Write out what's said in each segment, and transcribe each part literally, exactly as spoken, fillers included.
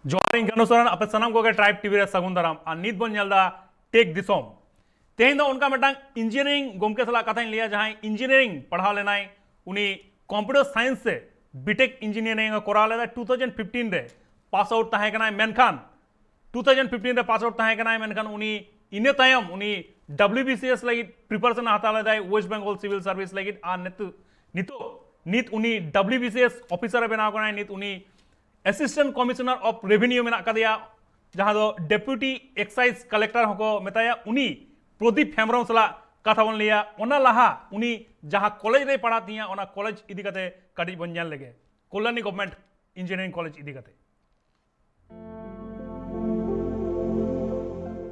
ᱡᱚᱦᱟᱨ, ᱤᱧ ᱠᱟᱹᱱᱩ ᱥᱚᱨᱮᱱ, ᱟᱯᱮ ᱥᱟᱱᱟᱢ ᱠᱚᱜᱮ ᱴᱨᱟᱭᱤᱵᱽ ᱴᱤᱵᱷᱤ ᱨᱮ ᱥᱟᱹᱜᱩᱱ ᱫᱟᱨᱟᱢ᱾ ᱟᱨ ᱱᱤᱛ ᱵᱚᱱ ᱧᱮᱞ ᱮᱫᱟ ᱴᱮᱠ ᱫᱤᱥᱚᱢ᱾ ᱛᱮᱦᱮᱧ ᱫᱚ ᱚᱱᱠᱟ ᱢᱤᱫᱴᱟᱝ ᱤᱧᱡᱤᱱᱤᱭᱟᱨᱤᱝ ᱜᱚᱢᱠᱮ ᱥᱟᱞᱟᱜ ᱠᱟᱛᱷᱟᱧ ᱞᱟᱹᱭᱟ, ᱡᱟᱦᱟᱸᱭ ᱤᱧᱡᱤᱱᱤᱭᱟᱨᱤᱝ ᱯᱟᱲᱦᱟᱣ ᱞᱮᱱᱟᱭ᱾ ᱩᱱᱤ ᱠᱚᱢᱯᱤᱭᱩᱴᱟᱨ ᱥᱟᱭᱮᱱᱥ ᱥᱮ ᱵᱤᱴᱮᱠ ᱤᱧᱡᱤᱱᱤᱭᱟᱨᱤᱝ ᱮ ᱠᱚᱨᱟᱣ ᱞᱮᱫᱟ᱾ ᱴᱩ ᱛᱷᱟᱣᱡᱮᱱᱰ ᱯᱷᱤᱯᱴᱤᱱ ᱨᱮ ᱯᱟᱥ ᱟᱣᱩᱴ ᱛᱟᱦᱮᱸ ᱠᱟᱱᱟᱭ, ᱢᱮᱱᱠᱷᱟᱱ ᱴᱩ ᱛᱷᱟᱣᱡᱮᱱᱰ ᱯᱷᱤᱯᱴᱤᱱ ᱨᱮ ᱯᱟᱥ ᱟᱣᱩᱴ ᱛᱟᱦᱮᱸ ᱠᱟᱱᱟᱭ, ᱢᱮᱱᱠᱷᱟᱱ ᱩᱱᱤ ᱤᱱᱟᱹ ᱛᱟᱭᱚᱢ ᱩᱱᱤ ᱰᱟᱵᱞᱤᱭᱩ ᱵᱤ ᱥᱤ ᱮᱥ ᱞᱟᱹᱜᱤᱫ ᱯᱨᱤᱯᱟᱨᱮᱥᱚᱱ ᱮ ᱦᱟᱛᱟᱣ ᱞᱮᱫᱟᱭ, ᱳᱭᱮᱥᱴ ᱵᱮᱝᱜᱚᱞ ᱥᱤᱵᱤᱞ ᱥᱟᱨᱵᱷᱤᱥ ᱞᱟᱹᱜᱤᱫ᱾ ᱟᱨ ᱱᱤᱛᱚᱜ, ᱱᱤᱛᱚᱜ ᱱᱤᱛ ᱩᱱᱤ W B C S officer ᱮ ᱵᱮᱱᱟᱣ ᱠᱟᱱᱟᱭ᱾ ᱱᱤᱛ ᱩᱱᱤ ᱮᱥᱤᱥᱴᱮᱱᱴ ᱠᱚᱢᱤᱥᱚᱱᱟᱨ ᱚᱯᱷ ᱨᱮᱵᱷᱮᱱᱤᱭᱩ ᱢᱮᱱᱟᱜ ᱟᱠᱟᱫᱮᱭᱟ, ᱡᱟᱦᱟᱸ ᱫᱚ ᱰᱮᱯᱩᱴᱤ ᱮᱠᱥᱟᱭᱤᱡᱽ ᱠᱟᱞᱮᱠᱴᱚᱨ ᱦᱚᱸᱠᱚ ᱢᱮᱛᱟᱭᱟ᱾ ᱩᱱᱤ ᱯᱨᱚᱫᱤᱯ ᱦᱮᱢᱵᱨᱚᱢ ᱥᱟᱞᱟᱜ ᱠᱟᱛᱷᱟ ᱵᱚᱱ ᱞᱟᱹᱭᱟ᱾ ᱚᱱᱟ ᱞᱟᱦᱟ ᱩᱱᱤ ᱡᱟᱦᱟᱸ ᱠᱚᱞᱮᱡᱽ ᱨᱮᱭ ᱯᱟᱲᱦᱟᱜ ᱛᱤᱧᱟᱹ, ᱚᱱᱟ ᱠᱚᱞᱮᱡᱽ ᱤᱫᱤ ᱠᱟᱛᱮ ᱠᱟᱹᱴᱤᱡ ᱵᱚᱱ ᱧᱮᱞ ᱞᱮᱜᱮ, ᱠᱚᱞᱞᱟᱱᱤ ᱜᱚᱵᱷᱢᱮᱱᱴ ᱤᱧᱡᱤᱱᱤᱭᱟᱨᱤᱝ ᱠᱚᱞᱮᱡᱽ ᱤᱫᱤ ᱠᱟᱛᱮ᱾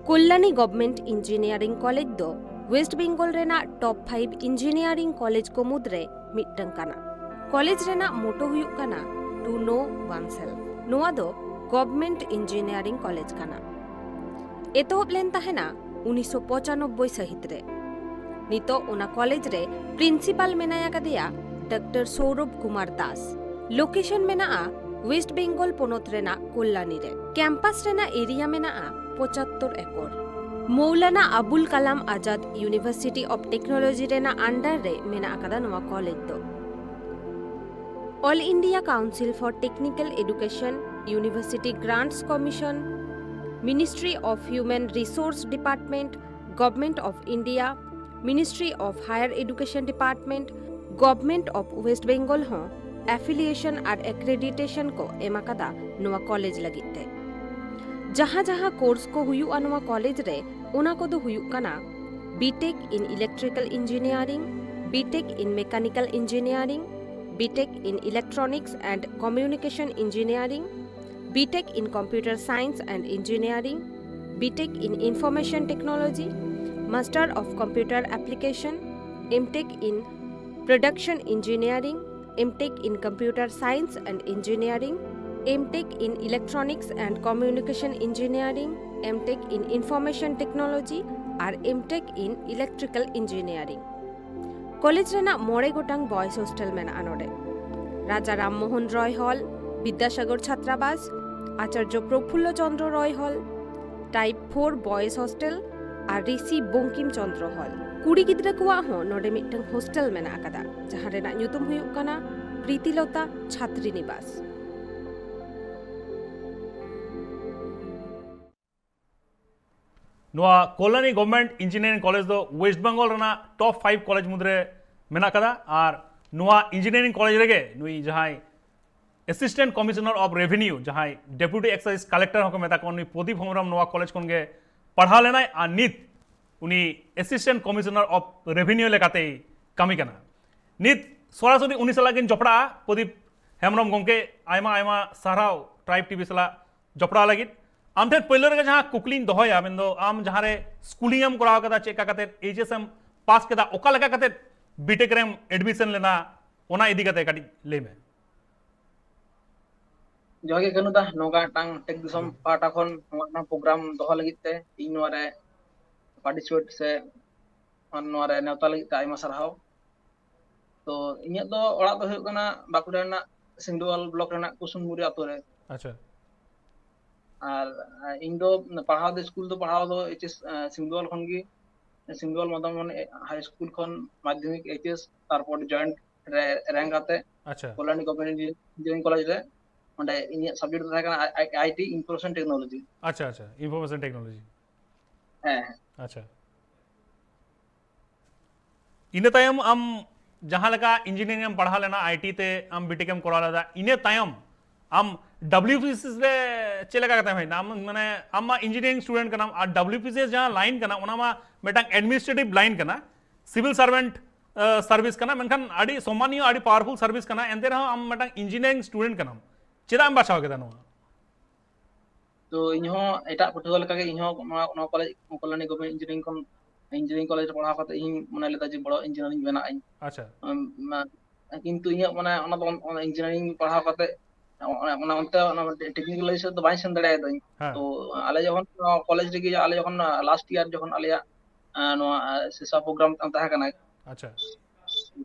ᱠᱚᱞᱞᱟᱱᱤ ᱜᱚᱵᱷᱢᱮᱱᱴ ᱤᱧᱡᱤᱱᱤᱭᱟᱨᱤᱝ ᱠᱚᱞᱮᱡᱽ ᱫᱚ ᱳᱭᱮᱥᱴ ᱵᱮᱝᱜᱚᱞ ᱨᱮᱱᱟᱜ ᱴᱚᱯ ᱯᱷᱟᱭᱤᱵᱷ ᱤᱧᱡᱤᱱᱤᱭᱟᱨᱤᱝ ᱠᱚᱞᱮᱡᱽ ᱠᱚ ᱢᱩᱫᱽᱨᱮ ᱢᱤᱫᱴᱟᱝ ᱠᱟᱱᱟ᱾ ᱠᱚᱞᱮᱡᱽ ᱨᱮᱱᱟᱜ ᱢᱳᱴᱳ ᱦᱩᱭᱩᱜ ᱠᱟᱱᱟ "To know oneself". ᱱᱚᱣᱟ ᱫᱚ ᱜᱚᱵᱷᱢᱮᱱᱴ ᱤᱧᱡᱤᱱᱤᱭᱟᱨᱤᱝ ᱠᱚᱞᱮᱡᱽ ᱠᱟᱱᱟ᱾ ᱮᱛᱚᱦᱚᱵ ᱞᱮᱱ ᱛᱟᱦᱮᱱᱟ ᱩᱱᱤᱥᱥᱚ ᱯᱚᱸᱪᱟᱱᱚᱵᱵᱳᱭ ᱥᱟᱹᱦᱤᱛ ᱨᱮ᱾ ᱱᱤᱛᱚᱜ ᱚᱱᱟ ᱠᱚᱞᱮᱡᱽ ᱨᱮ ᱯᱨᱤᱱᱥᱤᱯᱟᱞ ᱢᱮᱱᱟᱭ ᱟᱠᱟᱫᱮᱭᱟ ᱰᱟᱠᱛᱟᱨ ᱥᱚᱣᱨᱚᱵᱷ ᱠᱩᱢᱟᱨ ᱫᱟᱥ᱾ ᱞᱳᱠᱮᱥᱚᱱ ᱢᱮᱱᱟᱜᱼᱟ ᱳᱭᱮᱥᱴ ᱵᱮᱝᱜᱚᱞ ᱯᱚᱱᱚᱛ ᱨᱮᱱᱟᱜ ᱠᱚᱞᱞᱟᱱᱤ ᱨᱮ᱾ ᱠᱮᱢᱯᱟᱥ ᱨᱮᱱᱟᱜ ᱮᱨᱤᱭᱟ ᱢᱮᱱᱟᱜᱼᱟ ᱯᱚᱸᱪᱟᱛᱛᱳᱨ ᱮᱠᱚᱨ᱾ ᱢᱚᱣᱞᱟᱱᱟ ᱟᱵᱩᱞ ᱠᱟᱞᱟᱢ ᱟᱡᱟᱫ ᱤᱭᱩᱱᱤᱵᱷᱟᱨᱥᱤᱴᱤ ᱚᱯᱷ ᱴᱮᱠᱱᱳᱞᱚᱡᱤ ᱨᱮᱱᱟᱜ ᱟᱱᱰᱟᱨ ᱨᱮ ᱢᱮᱱᱟᱜ ᱟᱠᱟᱫᱟ ᱱᱚᱣᱟ ᱠᱚᱞᱮᱡᱽ ᱫᱚ᱾ All India Council for Technical Education, University Grants Commission, Ministry of Human Resource Department, Government of India, Ministry of Higher Education Department, Government of West Bengal ᱦᱚᱸ ᱮᱯᱷᱤᱞᱤᱭᱮᱥᱚᱱ ᱟᱨ ᱮᱠᱨᱮᱰᱤᱴᱮᱥᱚᱱ ᱠᱚ ᱮᱢ ᱟᱠᱟᱫᱟ ᱱᱚᱣᱟ ᱠᱚᱞᱮᱡᱽ ᱞᱟᱹᱜᱤᱫ ᱛᱮ᱾ ᱡᱟᱦᱟᱸ ᱡᱟᱦᱟᱸ ᱠᱳᱨᱥ ᱠᱚ ᱦᱩᱭᱩᱜᱼᱟ ᱱᱚᱣᱟ ᱠᱚᱞᱮᱡᱽ ᱨᱮ, ᱚᱱᱟ ᱠᱚᱫᱚ ᱦᱩᱭᱩᱜ ᱠᱟᱱᱟ B.Tech in Electrical Engineering, B.Tech in Mechanical Engineering, B.Tech in Electronics and Communication Engineering, B.Tech in Computer Science and Engineering, B.Tech in Information Technology, Master of Computer Application, M.Tech in Production Engineering, M.Tech in Computer Science and Engineering, M.Tech in Electronics and Communication Engineering, M.Tech in Information Technology ᱟᱨ M.Tech in Electrical Engineering᱾ College ᱨᱮᱱᱟᱜ ᱢᱚᱬᱮ ᱜᱚᱴᱟᱝ boys hostel ᱢᱮᱱᱟᱜᱼᱟ ᱱᱚᱰᱮ᱾ Raja Ram Mohan Roy hall, Vidyasagar Chhatrabas, Acharya Prafulla Chandra Roy hall, type four boys hostel ᱟᱨ Rishi Bankim Chandra hall. ᱠᱩᱲᱤ ᱜᱤᱫᱽᱨᱟᱹ ᱠᱚᱣᱟᱜ ᱦᱚᱸ ᱱᱚᱰᱮ ᱢᱤᱫᱴᱟᱝ ᱦᱚᱥᱴᱮᱞ ᱢᱮᱱᱟᱜ ᱟᱠᱟᱫᱟ, ᱡᱟᱦᱟᱸ ᱨᱮᱱᱟᱜ ᱧᱩᱛᱩᱢ ᱦᱩᱭᱩᱜ ᱠᱟᱱᱟ ᱯᱨᱤᱛᱤᱞᱚᱛᱟ ᱪᱷᱟᱛᱨᱤ ᱱᱤᱵᱟᱥ᱾ ᱱᱚᱣᱟ ᱠᱚᱞᱞᱟᱱᱤ ᱜᱚᱵᱷᱚᱨᱱᱢᱮᱱᱴ ᱤᱧᱡᱤᱱᱤᱭᱟᱨᱤᱝ ᱠᱚᱞᱮᱡᱽ ᱫᱚ ᱳᱭᱮᱥᱴ ᱵᱮᱝᱜᱚᱞ ᱨᱮᱱᱟᱜ ᱴᱚᱯ ᱯᱷᱟᱭᱤᱵᱷ ᱠᱚᱞᱮᱡᱽ ᱢᱩᱫᱽᱨᱮ ᱢᱮᱱᱟᱜ ᱟᱠᱟᱫᱟ᱾ ᱟᱨ ᱱᱚᱣᱟ ᱤᱧᱡᱤᱱᱤᱭᱟᱨᱤᱝ ᱠᱚᱞᱮᱡᱽ ᱨᱮᱜᱮ ᱱᱩᱭ ᱡᱟᱦᱟᱸᱭ ᱮᱥᱤᱥᱴᱮᱱᱴ ᱠᱚᱢᱤᱥᱚᱱᱟᱨ ᱚᱯᱷ ᱨᱮᱵᱷᱮᱱᱤᱭᱩ, ᱡᱟᱦᱟᱸᱭ ᱰᱮᱯᱩᱴᱤ ᱮᱠᱥᱟᱭᱤᱡᱽ ᱠᱟᱞᱮᱠᱴᱚᱨ ᱦᱚᱸᱠᱚ ᱢᱮᱛᱟ ᱠᱚᱣᱟ, ᱱᱩᱭ ᱯᱨᱚᱫᱤᱯ ᱦᱮᱢᱵᱨᱚᱢ ᱱᱚᱣᱟ ᱠᱚᱞᱮᱡᱽ ᱠᱷᱚᱱ ᱜᱮ ᱯᱟᱲᱦᱟᱣ ᱞᱮᱱᱟᱭ᱾ ᱟᱨ ᱱᱤᱛ ᱩᱱᱤ ᱮᱥᱤᱥᱴᱮᱱᱴ ᱠᱚᱢᱤᱥᱚᱱᱟᱨ ᱚᱯᱷ ᱨᱮᱵᱷᱮᱱᱤᱭᱩ ᱞᱮᱠᱟᱛᱮᱭ ᱠᱟᱹᱢᱤ ᱠᱟᱱᱟ᱾ ᱱᱤᱛ ᱥᱚᱨᱟᱥᱚᱨᱤ ᱩᱱᱤ ᱥᱟᱞᱟᱜ ᱜᱤᱧ ᱡᱚᱯᱲᱟᱜᱼᱟ᱾ ᱯᱨᱚᱫᱤᱯ ᱦᱮᱢᱵᱨᱚᱢ ᱜᱚᱢᱠᱮ, ᱟᱭᱢᱟ ᱟᱭᱢᱟ ᱥᱟᱨᱦᱟᱣ ᱴᱨᱟᱭᱤᱵᱽ ᱴᱤᱵᱷᱤ ᱥᱟᱞᱟᱜ ᱡᱚᱯᱲᱟᱣ ᱞᱟᱹᱜᱤᱫ᱾ ᱟᱢ ᱴᱷᱮᱱ ᱯᱳᱭᱞᱳ ᱨᱮᱜᱮ ᱡᱟᱦᱟᱸ ᱠᱩᱠᱞᱤᱧ ᱫᱚᱦᱚᱭᱟ, ᱢᱮᱱᱫᱚ ᱟᱢ ᱡᱟᱦᱟᱸ ᱨᱮ ᱥᱠᱩᱞᱤᱝ ᱮᱢ ᱠᱚᱨᱟᱣ ᱠᱟᱫᱟ, ᱪᱮᱫ ᱞᱮᱠᱟ ᱠᱟᱛᱮ ᱮᱭᱤᱪ ᱮᱥ ᱮᱢ ᱯᱟᱥ ᱠᱮᱫᱟ, ᱚᱠᱟ ᱞᱮᱠᱟ ᱠᱟᱛᱮ ᱵᱤᱴᱮᱠ ᱨᱮᱢ ᱮᱰᱢᱤᱥᱚᱱ ᱞᱮᱱᱟ, ᱚᱱᱟ ᱤᱫᱤ ᱠᱟᱛᱮ ᱠᱟᱹᱴᱤᱡ ᱞᱟᱹᱭ ᱢᱮ᱾ ᱡᱚᱦᱟᱨ ᱜᱮ ᱠᱟᱹᱱᱩ ᱫᱟ, ᱱᱚᱝᱠᱟ ᱢᱤᱫᱴᱟᱝ ᱴᱮᱠ ᱫᱤᱥᱚᱢ ᱯᱟᱦᱴᱟ ᱠᱷᱚᱱ ᱱᱚᱝᱠᱟ ᱢᱤᱫᱴᱟᱝ ᱯᱨᱳᱜᱨᱟᱢ ᱫᱚᱦᱚ ᱞᱟᱹᱜᱤᱫ ᱛᱮ, ᱤᱧ ᱱᱚᱣᱟ ᱨᱮ ᱯᱟᱨᱴᱤᱥᱤᱯᱮᱴ ᱥᱮ ᱱᱚᱣᱟ ᱨᱮ ᱱᱮᱣᱛᱟ ᱞᱟᱹᱜᱤᱫ ᱛᱮ ᱟᱭᱢᱟ ᱥᱟᱨᱦᱟᱣ᱾ ᱛᱚ ᱤᱧᱟᱹᱜ ᱫᱚ ᱚᱲᱟᱜ ᱫᱚ ᱦᱩᱭᱩᱜ ᱠᱟᱱᱟ ᱵᱟᱸᱠᱩᱲᱟ ᱨᱮᱱᱟᱜ ᱥᱤᱝᱫᱩᱣᱟᱞ ᱵᱞᱚᱠ ᱨᱮᱱᱟᱜ ᱠᱩᱥᱩᱢᱜᱩᱲᱤ ᱟᱛᱳ ᱨᱮ᱾ ᱟᱪᱪᱷᱟ᱾ ᱟᱨ ᱤᱧ ᱫᱚ ᱯᱟᱲᱦᱟᱣ ᱫᱚ, ᱥᱠᱩᱞ ᱫᱚ ᱯᱟᱲᱦᱟᱣ ᱫᱚ ᱮᱭᱤᱪ ᱮᱥ ᱥᱤᱝᱫᱩᱣᱟᱞ ᱠᱷᱚᱱ ᱜᱮ, ᱥᱤᱝᱫᱩᱣᱟᱞ ᱢᱚᱫᱚᱱ ᱢᱳᱦᱚᱱ ᱦᱟᱭ ᱥᱠᱩᱞ ᱠᱷᱚᱱ ᱢᱟᱫᱽᱫᱷᱚᱢᱤᱠ, ᱮᱭᱤᱪ ᱮᱥ, ᱛᱟᱨᱯᱚᱨ ᱡᱚᱭᱮᱱᱴ ᱨᱮ ᱨᱮᱝᱠ ᱠᱟᱛᱮ ᱟᱪᱪᱷᱟ᱾ ᱠᱚᱞᱞᱟᱱᱤ ᱜᱚᱵᱷᱚᱨᱱᱢᱮᱱᱴ ᱤᱧᱡᱤᱱᱤᱭᱟᱨᱤᱝ ᱠᱚᱞᱮᱡᱽ ᱨᱮ᱾ ᱚᱸᱰᱮ ᱤᱧᱟᱹᱜ ᱥᱟᱵᱡᱮᱠᱴ ᱫᱚ ᱛᱟᱦᱮᱸ ᱠᱟᱱᱟ ᱟᱭ ᱴᱤ, ᱤᱱᱯᱷᱚᱨᱢᱮᱥᱚᱱ ᱴᱮᱠᱱᱳᱞᱚᱡᱤ᱾ ᱟᱪᱪᱷᱟ, ᱟᱪᱪᱷᱟ, ᱤᱱᱯᱷᱚᱨᱢᱮᱥᱚᱱ ᱴᱮᱠᱱᱳᱞᱚᱡᱤ᱾ ᱦᱮᱸ, ᱦᱮᱸ᱾ ᱟᱪᱪᱷᱟ᱾ ᱤᱱᱟᱹ ᱛᱟᱭᱚᱢ ᱟᱢ ᱡᱟᱦᱟᱸ ᱞᱮᱠᱟ ᱤᱧᱡᱤᱱᱤᱭᱟᱨᱤᱝ ᱮᱢ ᱯᱟᱲᱦᱟᱣ ᱞᱮᱱᱟ, ᱟᱭ ᱴᱤ ᱛᱮ ᱟᱢ ᱵᱤᱴᱮᱠ ᱮᱢ ᱠᱚᱨᱟᱣ ᱞᱮᱫᱟ, ᱤᱱᱟᱹ ᱛᱟᱭᱚᱢ ᱟᱢ ᱰᱟᱵᱞᱤᱭᱩ ᱯᱤ ᱥᱤ ᱮᱥ ᱨᱮ ᱪᱮᱫ ᱞᱮᱠᱟ ᱠᱟᱛᱮᱢ ᱦᱮᱡ ᱮᱱᱟ? ᱟᱢ ᱢᱟᱱᱮ ᱟᱢ ᱢᱟ ᱤᱧᱡᱤᱱᱤᱭᱟᱨᱤᱝ ᱥᱴᱩᱰᱮᱱᱴ ᱠᱟᱱᱟᱢ, ᱟᱨ ᱰᱟᱵᱞᱤᱭᱩ ᱯᱤ ᱥᱤ ᱮᱥ ᱡᱟᱦᱟᱸ ᱞᱟᱭᱤᱱ ᱠᱟᱱᱟ, ᱚᱱᱟ ᱢᱟ ᱢᱤᱫᱴᱟᱝ ᱮᱰᱢᱤᱱᱤᱥᱴᱨᱮᱴᱤᱵᱷ ᱞᱟᱭᱤᱱ ᱠᱟᱱᱟ, ᱥᱤᱵᱤᱞ ᱥᱟᱨᱵᱷᱮᱱᱴ ᱥᱟᱨᱵᱷᱤᱥ ᱠᱟᱱᱟ, ᱢᱮᱱᱠᱷᱟᱱ ᱟᱹᱰᱤ ᱥᱚᱢᱢᱟᱱᱤᱭᱚ, ᱟᱹᱰᱤ ᱯᱟᱣᱟᱨᱯᱷᱩᱞ ᱥᱟᱨᱵᱷᱤᱥ ᱠᱟᱱᱟ᱾ ᱮᱱᱛᱮ ᱨᱮᱦᱚᱸ ᱟᱢ ᱢᱤᱫᱴᱟᱝ ᱤᱧᱡᱤᱱᱤᱭᱟᱨᱤᱝ ᱥᱴᱩᱰᱮᱱᱴ ᱠᱟᱱᱟᱢ, ᱪᱮᱫᱟᱜ ᱮᱢ ᱵᱟᱪᱷᱟᱣ ᱠᱮᱫᱟ ᱱᱚᱣᱟ? ᱛᱚ ᱤᱧ ᱦᱚᱸ ᱮᱴᱟᱜ ᱯᱟᱹᱴᱷᱩᱣᱟᱹ ᱞᱮᱠᱟᱜᱮ ᱤᱧ ᱦᱚᱸ ᱱᱚᱣᱟ, ᱱᱚᱣᱟ ᱠᱚᱞᱮᱡᱽ, ᱠᱚᱞᱞᱟᱱᱤ ᱜᱚᱵᱷᱚᱨᱱᱢᱮᱱᱴ ᱤᱧᱡᱤᱱᱤᱭᱟᱨᱤᱝ ᱠᱷᱚᱱ, ᱤᱧᱡᱤᱱᱤᱭᱟᱨᱤᱝ ᱠᱚᱞᱮᱡᱽ ᱨᱮ ᱯᱟᱲᱦᱟᱣ ᱠᱟᱛᱮ ᱤᱧ ᱢᱚᱱᱮ ᱞᱮᱫᱟ ᱡᱮ ᱵᱚᱲᱚ ᱤᱧᱡᱤᱱᱤᱭᱟᱨᱤᱝ ᱵᱮᱱᱟᱜ ᱟᱹᱧ᱾ ᱟᱪᱪᱷᱟ᱾ ᱩᱢ, ᱢᱟ-, ᱠᱤᱱᱛᱩ ᱤᱧᱟᱹᱜ ᱢᱟᱱᱮ ᱚᱱᱟ ᱫᱚ, ᱚᱱᱟ ᱤᱧᱡᱤᱱᱤᱭᱟᱨᱤᱝ ᱯᱟᱲᱦᱟᱣ ᱠᱟᱛᱮ ᱚᱱᱟ, ᱚᱱᱟ ᱚᱱᱛᱮ ᱚᱱᱟ ᱴᱮᱠᱱᱤᱠᱮᱞ ᱞᱟᱭᱤᱱ ᱥᱮᱫ ᱫᱚ ᱵᱟᱹᱧ ᱥᱮᱱ ᱫᱟᱲᱮᱭᱟᱫᱟᱹᱧ᱾ ᱦᱮᱸ᱾ ᱛᱚ ᱟᱞᱮ ᱡᱚᱠᱷᱚᱱ ᱠᱚᱞᱮᱡᱽ ᱨᱮᱜᱮ, ᱟᱞᱮ ᱡᱚᱠᱷᱚᱱ ᱞᱟᱥᱴ ᱤᱭᱟᱨ ᱡᱚᱠᱷᱚᱱ ᱟᱞᱮᱭᱟᱜ, ᱟᱸ, ᱱᱚᱣᱟ, ᱟᱸ, ᱥᱮᱥᱟ ᱯᱨᱳᱜᱨᱟᱢ ᱢᱤᱫᱴᱟᱝ ᱛᱟᱦᱮᱸ ᱠᱟᱱᱟ᱾ ᱟᱪᱪᱷᱟ᱾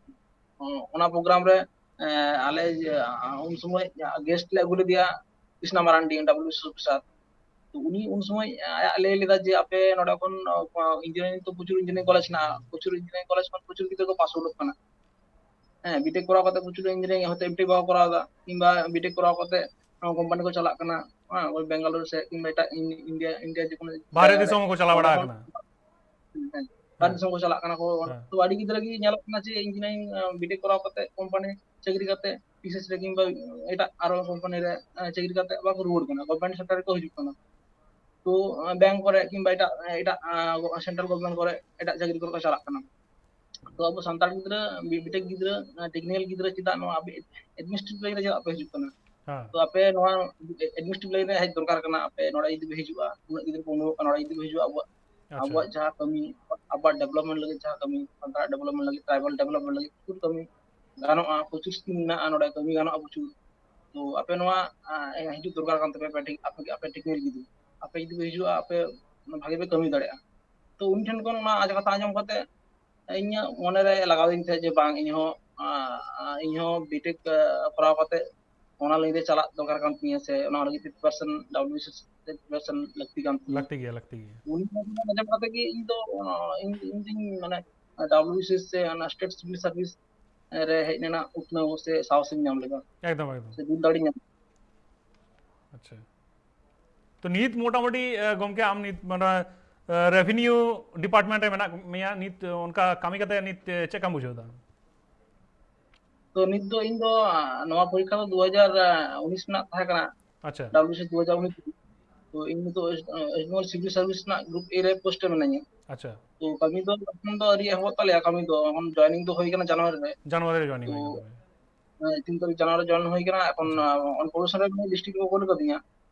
ᱚᱱᱟ ᱯᱨᱳᱜᱨᱟᱢ ᱨᱮ, ᱮᱸ, ᱟᱞᱮ ᱡᱮ, ᱟᱸ, ᱩᱱ ᱥᱚᱢᱚᱭ ᱜᱮᱥᱴ ᱞᱮ ᱟᱹᱜᱩ ᱞᱮᱫᱮᱭᱟ, ᱠᱨᱤᱥᱱᱟ ᱢᱟᱨᱟᱱᱰᱤ, ᱰᱟᱵᱞᱤᱭᱩ ᱥᱤ ᱚᱯᱷᱤᱥᱟᱨ᱾ ᱛᱚ ᱩᱱᱤ ᱩᱱ ᱥᱚᱢᱚᱭ ᱟᱭᱟᱜ ᱞᱟᱹᱭ ᱞᱮᱫᱟ ᱡᱮ ᱟᱯᱮ ᱱᱚᱰᱮ ᱠᱷᱚᱱ ᱤᱧᱡᱤᱱᱤᱭᱟᱨᱤᱝ ᱛᱚ ᱯᱨᱚᱪᱩᱨ ᱤᱧᱡᱤᱱᱤᱭᱟᱨᱤᱝ ᱠᱚᱞᱮᱡᱽ ᱦᱮᱱᱟᱜᱼᱟ, ᱯᱨᱚᱪᱩᱨ ᱤᱧᱡᱤᱱᱤᱭᱟᱨᱤᱝ ᱠᱚᱞᱮᱡᱽ ᱠᱷᱚᱱ ᱯᱨᱚᱪᱩᱨ ᱜᱤᱫᱽᱨᱟᱹ ᱠᱚ ᱯᱟᱥ ᱟᱣᱩᱴᱚᱜ ᱠᱟᱱᱟ᱾ ᱦᱮᱸ, ᱵᱤᱴᱮᱠ ᱠᱚᱨᱟᱣ ᱠᱟᱛᱮ ᱯᱨᱚᱪᱩᱨ ᱤᱧᱡᱤᱱᱤᱭᱟᱨᱤᱝ ᱦᱚᱭᱛᱳ ᱮᱢᱴᱮᱠ ᱵᱟᱠᱚ ᱠᱚᱨᱟᱣ ᱮᱫᱟ, ᱠᱤᱝᱵᱟ ᱵᱤᱴᱮᱠ ᱠᱚᱨᱟᱣ ᱠᱟᱛᱮ ᱠᱳᱢᱯᱟᱱᱤ ᱠᱚ ᱪᱟᱞᱟᱜ ᱠᱟᱱᱟ, ᱦᱮᱸ, ᱳᱭ ᱵᱮᱝᱜᱟᱞᱳᱨ ᱥᱮ ᱠᱤᱝᱵᱟ ᱮᱴᱟᱜ ᱤᱱ-, ᱤᱱᱰᱤᱭᱟ, ᱤᱱᱰᱤᱭᱟ ᱡᱮᱠᱳᱱᱳ ᱵᱟᱦᱨᱮ ᱡᱟᱭᱜᱟ ᱨᱮ᱾ ᱫᱤᱥᱚᱢ ᱦᱚᱸᱠᱚ ᱪᱟᱞᱟᱣ ᱚᱸᱰᱮ ᱵᱟᱲᱟ ᱠᱷᱚᱱ ᱟᱠᱟᱱᱟ᱾ ᱦᱮᱸ, ᱵᱟᱦᱨᱮ ᱦᱮᱸ᱾ ᱫᱤᱥᱚᱢ ᱠᱚ ᱪᱟᱞᱟᱜ ᱠᱟᱱᱟ ᱠᱚ᱾ ᱦᱮᱸ᱾ ᱛᱚ ᱟᱹᱰᱤ ᱜᱤᱫᱽᱨᱟᱹ ᱜᱮ ᱧᱮᱞᱚᱜ ᱠᱟᱱᱟ ᱡᱮ ᱤᱧᱡᱤᱱᱤᱭᱟᱨᱤᱝ, ᱟᱸ, ᱵᱤᱴᱮᱠ ᱠᱚᱨᱟᱣ ᱠᱟᱛᱮ ᱠᱳᱢᱯᱟᱱᱤ ᱪᱟᱹᱠᱨᱤ ᱠᱟᱛᱮ, ᱴᱤᱥᱤᱮᱥ ᱨᱮ ᱠᱤᱝᱵᱟ ᱮᱴᱟᱜ ᱟᱨᱚ ᱠᱳᱢᱯᱟᱱᱤ ᱨᱮ, ᱟᱸ, ᱪᱟᱹᱠᱨᱤ ᱠᱟᱛᱮ ᱟᱵᱟᱨ ᱠᱚ ᱨᱩᱣᱟᱹᱲ ᱠᱟᱱᱟ, ᱜᱚᱵᱷᱚᱨᱱᱢᱮᱱᱴ ᱥᱮᱠᱴᱚᱨ ᱨᱮᱠᱚ ᱦᱤᱡᱩᱜ ᱠᱟᱱᱟ᱾ ᱛᱚ, ᱟᱸ, ᱵᱮᱝᱠ ᱠᱚᱨᱮ ᱠᱤᱝᱵᱟ ᱮᱴᱟᱜ, ᱮᱴᱟᱜ, ᱟᱸ, ᱥᱮᱱᱴᱨᱟᱞ ᱜᱚᱵᱷᱚᱨᱱᱢᱮᱱᱴ ᱠᱚᱨᱮ ᱮᱴᱟᱜ ᱪᱟᱹᱠᱨᱤ ᱠᱚᱨᱮ ᱠᱚ ᱪᱟᱞᱟᱜ ᱠᱟᱱᱟ᱾ ᱛᱚ ᱟᱵᱚ ᱥᱟᱱᱛᱟᱲ ᱜᱤᱫᱽᱨᱟᱹ, ᱵᱤ-, ᱵᱤᱴᱮᱠ ᱜᱤᱫᱽᱨᱟᱹ, ᱟᱸ, ᱴᱮᱠᱱᱤᱠᱮᱞ ᱜᱤᱫᱽᱨᱟᱹ ᱪᱮᱫᱟᱜ ᱱᱚᱣᱟ ᱟᱯᱮ ᱮᱰᱢᱤᱱᱤᱥᱴᱨᱮᱴᱤᱵᱷ ᱞᱟᱭᱤᱱ ᱨᱮ ᱪᱮᱫᱟᱜ ᱯᱮ ᱦᱤᱡᱩᱜ ᱠᱟᱱᱟ? ᱦᱮᱸ᱾ ᱛᱚ ᱟᱯᱮ ᱱᱚᱣᱟ ᱮᱰᱢᱤᱱᱤᱥᱴᱨᱮᱴᱤᱵᱷ ᱞᱟᱭᱤᱱ ᱨᱮ ᱦᱮᱡ ᱫᱚᱨᱠᱟᱨ ᱠᱟᱱᱟ, ᱟᱯᱮ ᱱᱚᱰᱮ ᱡᱩᱫᱤ ᱯᱮ ᱦᱤᱡᱩᱜᱼᱟ, ᱩᱱᱟᱹᱜ ᱜᱤᱫᱽᱨᱟᱹ ᱠᱚ ᱩᱰᱩᱠᱚᱜ ᱠᱟᱱᱟ, ᱱᱚᱰᱮ ᱡᱩᱫᱤ ᱯᱮ ᱦᱤᱡᱩᱜᱼᱟ, ᱟᱵᱚᱣᱟᱜ, ᱟᱪᱪᱷᱟ᱾ ᱟᱵᱚᱣᱟᱜ ᱡᱟᱦᱟᱸ ᱠᱟᱹᱢᱤ, ᱟᱵᱚᱣᱟᱜ ᱰᱮᱵᱷᱞᱚᱯᱢᱮᱱᱴ ᱞᱟᱹᱜᱤᱫ ᱡᱟᱦᱟᱸ ᱠᱟᱹᱢᱤ, ᱥᱟᱱᱛᱟᱲᱟᱜ ᱰᱮᱵᱷᱞᱚᱯᱢᱮᱱᱴ ᱞᱟᱹᱜᱤᱫ, ᱴᱨᱟᱭᱵᱟᱞ ᱰᱮᱵᱷᱞᱚᱯᱢᱮᱱᱴ ᱞᱟᱹᱜᱤᱫ ᱯᱨᱚᱪᱩᱨ ᱠᱟᱹᱢᱤ ᱜᱟᱱᱚᱜᱼᱟ, ᱯᱨᱚᱪᱩᱨ ᱥᱠᱤᱢ ᱢᱮᱱᱟᱜᱼᱟ ᱱᱚᱰᱮ, ᱠᱟᱹᱢᱤ ᱜᱟᱱᱚᱜᱼᱟ ᱯᱨᱚᱪᱩᱨ᱾ ᱛᱚ ᱟᱯᱮ ᱱᱚᱣᱟ, ᱟᱸ, ᱦᱤᱡᱩᱜ ᱫᱚᱨᱠᱟᱨ ᱠᱟᱱ ᱛᱟᱯᱮᱭᱟ, ᱟᱯᱮ ᱴᱷᱮᱱ, ᱟᱯᱮ, ᱟᱯᱮ ᱴᱮᱠᱱᱤᱠᱮᱞ ᱜᱤᱫᱽᱨᱟᱹ, ᱟᱯᱮ ᱡᱩᱫᱤ ᱯᱮ ᱦᱤᱡᱩᱜᱼᱟ, ᱟᱯᱮ ᱵᱷᱟᱜᱮ ᱯᱮ ᱠᱟᱹᱢᱤ ᱫᱟᱲᱮᱭᱟᱜᱼᱟ᱾ ᱛᱚ ᱩᱱᱤ ᱴᱷᱮᱱ ᱠᱷᱚᱱ ᱚᱱᱟ ᱠᱟᱛᱷᱟ ᱟᱸᱡᱚᱢ ᱠᱟᱛᱮ ᱤᱧᱟᱹᱜ ᱢᱚᱱᱮᱨᱮ ᱞᱟᱜᱟᱣ ᱫᱤᱧ ᱛᱟᱦᱮᱸᱫ ᱡᱮ ᱵᱟᱝ, ᱤᱧᱦᱚᱸ, ᱟᱸ, ᱤᱧᱦᱚᱸ ᱵᱤᱴᱮᱠ, ᱟᱸ, ᱠᱚᱨᱟᱣ ᱠᱟᱛᱮ ᱚᱱᱟ ᱞᱟᱭᱤᱱ ᱨᱮ ᱪᱟᱞᱟᱜ ᱫᱚᱨᱠᱟᱨ ᱠᱟᱱ ᱛᱤᱧᱟᱹ, ᱥᱮ ᱚᱱᱟ ᱞᱟᱹᱜᱤᱫ ᱛᱮ ᱯᱨᱤᱯᱟᱨᱮᱥᱚᱱ, ᱰᱟᱵᱞᱤᱭᱩᱵᱤᱥᱤᱮᱥ ᱨᱮ ᱯᱨᱤᱯᱟᱨᱮᱥᱚᱱ ᱞᱟᱹᱠᱛᱤ ᱠᱟᱱ ᱛᱤᱧᱟᱹ᱾ ᱞᱟᱹᱠᱛᱤ ᱜᱮᱭᱟ, ᱞᱟᱹᱠᱛᱤ ᱜᱮᱭᱟ᱾ ᱩᱱᱤ ᱴᱷᱮᱱ ᱠᱷᱚᱱ ᱟᱸᱡᱚᱢ ᱠᱟᱛᱮ ᱜᱮ ᱤᱧ ᱫᱚ, ᱟᱸ, ᱤᱧ, ᱤᱧ ᱫᱩᱧ, ᱢᱟᱱᱮ, ᱰᱟᱵᱞᱤᱭᱩᱵᱤᱥᱤᱮᱥ ᱥᱮ ᱚᱱᱟ ᱥᱴᱮᱴ ᱥᱤᱵᱤᱞ ᱥᱟᱨᱵᱷᱤᱥ ᱨᱮ ᱦᱮᱡ ᱨᱮᱱᱟᱜ ᱩᱛᱱᱟᱹᱣ ᱥᱮ ᱥᱟᱦᱚᱥ ᱤᱧ ᱧᱟᱢ ᱞᱮᱫᱟ᱾ ᱮᱠᱫᱚᱢ, ᱮᱠᱫᱚᱢ᱾ ᱥᱮ ᱫᱩᱞ ᱫᱟᱲᱮ ᱧᱟᱢ᱾ ᱟᱪᱪᱷᱟ᱾ ᱛᱚ ᱱᱤᱛ ᱢᱚᱴᱟᱢᱩᱴᱤ, ᱮ, ᱜᱚᱢᱠᱮ, ᱟᱢ ᱱᱤᱛ, ᱢᱟᱱᱮ, ᱮ, ᱨᱮᱵᱷᱮᱱᱤᱭᱩ ᱰᱤᱯᱟᱨᱴᱢᱮᱱᱴ ᱨᱮ ᱢᱮᱱᱟᱜ ᱢᱮᱭᱟ ᱱᱤᱛ, ᱚᱱᱠᱟ ᱠᱟᱹᱢᱤ ᱠᱟᱛᱮ ᱱᱤᱛ, ᱮ, ᱪᱮᱫ ᱞᱮᱠᱟᱢ ᱵᱩᱡᱷᱟᱹᱣ ᱮᱫᱟ? ᱛᱚ ᱱᱤᱛ ᱫᱚ ᱤᱧ ᱫᱚ, ᱟ, ᱱᱚᱣᱟ ᱯᱚᱨᱤᱠᱠᱷᱟ ᱫᱚ ᱫᱩ ᱦᱟᱡᱟᱨ ᱩᱱᱤᱥ ᱨᱮᱱᱟᱜ ᱛᱟᱦᱮᱸ ᱠᱟᱱᱟ, ᱟᱪᱪᱷᱟ᱾ ᱰᱟᱵᱞᱤᱭᱩᱵᱤᱥᱤᱮᱥ ᱫᱩ ᱦᱟᱡᱟᱨ ᱩᱱᱤᱥ᱾ ᱛᱚ ᱤᱧ ᱱᱤᱛᱚᱜ ᱳᱭᱮᱥᱴ, ᱳᱭᱮᱥᱴ ᱵᱮᱝᱜᱚᱞ ᱥᱤᱵᱤᱞ ᱥᱟᱨᱵᱷᱤᱥ ᱨᱮᱱᱟᱜ ᱜᱨᱩᱯ ᱮ ᱨᱮ ᱯᱳᱥᱴ ᱨᱮ ᱢᱮᱱᱟᱹᱧᱟ᱾ ᱟᱪᱪᱷᱟ᱾ ᱛᱚ ᱠᱟᱹᱢᱤ ᱫᱚ ᱮᱠᱷᱚᱱ ᱫᱚ ᱟᱹᱣᱨᱤ ᱮᱦᱚᱵᱚᱜ ᱛᱟᱞᱮᱭᱟ, ᱠᱟᱹᱢᱤ ᱫᱚ ᱮᱠᱷᱚᱱ ᱡᱚᱭᱮᱱᱤᱝ ᱫᱚ ᱦᱩᱭ ᱠᱟᱱᱟ ᱡᱟᱱᱩᱣᱟᱨᱤ ᱨᱮ᱾ ᱡᱟᱱᱩᱣᱟᱨᱤ ᱨᱮ ᱡᱚᱭᱮᱱᱤᱝ ᱛᱚ, ᱦᱩᱭ ᱠᱟᱱ ᱛᱟᱵᱮᱱᱟ᱾ ᱦᱮᱸ, ᱛᱤᱱ ᱛᱟᱹᱨᱤᱠᱷ ᱡᱟᱱᱩᱣᱟᱨᱤ ᱡᱚᱭᱮᱱ ᱦᱩᱭ ᱠᱟᱱᱟ᱾ ᱮᱠᱷᱚᱱ, ᱟᱪᱪᱷᱟ᱾ ᱟᱸ, ᱚᱱ ᱯᱨᱚᱢᱳᱥᱚᱱ ᱨᱮ ᱰᱤᱥᱴᱨᱤᱠᱴ ᱨᱮᱠᱚ ᱠᱳᱞ ᱠᱟᱫᱤᱧᱟ᱾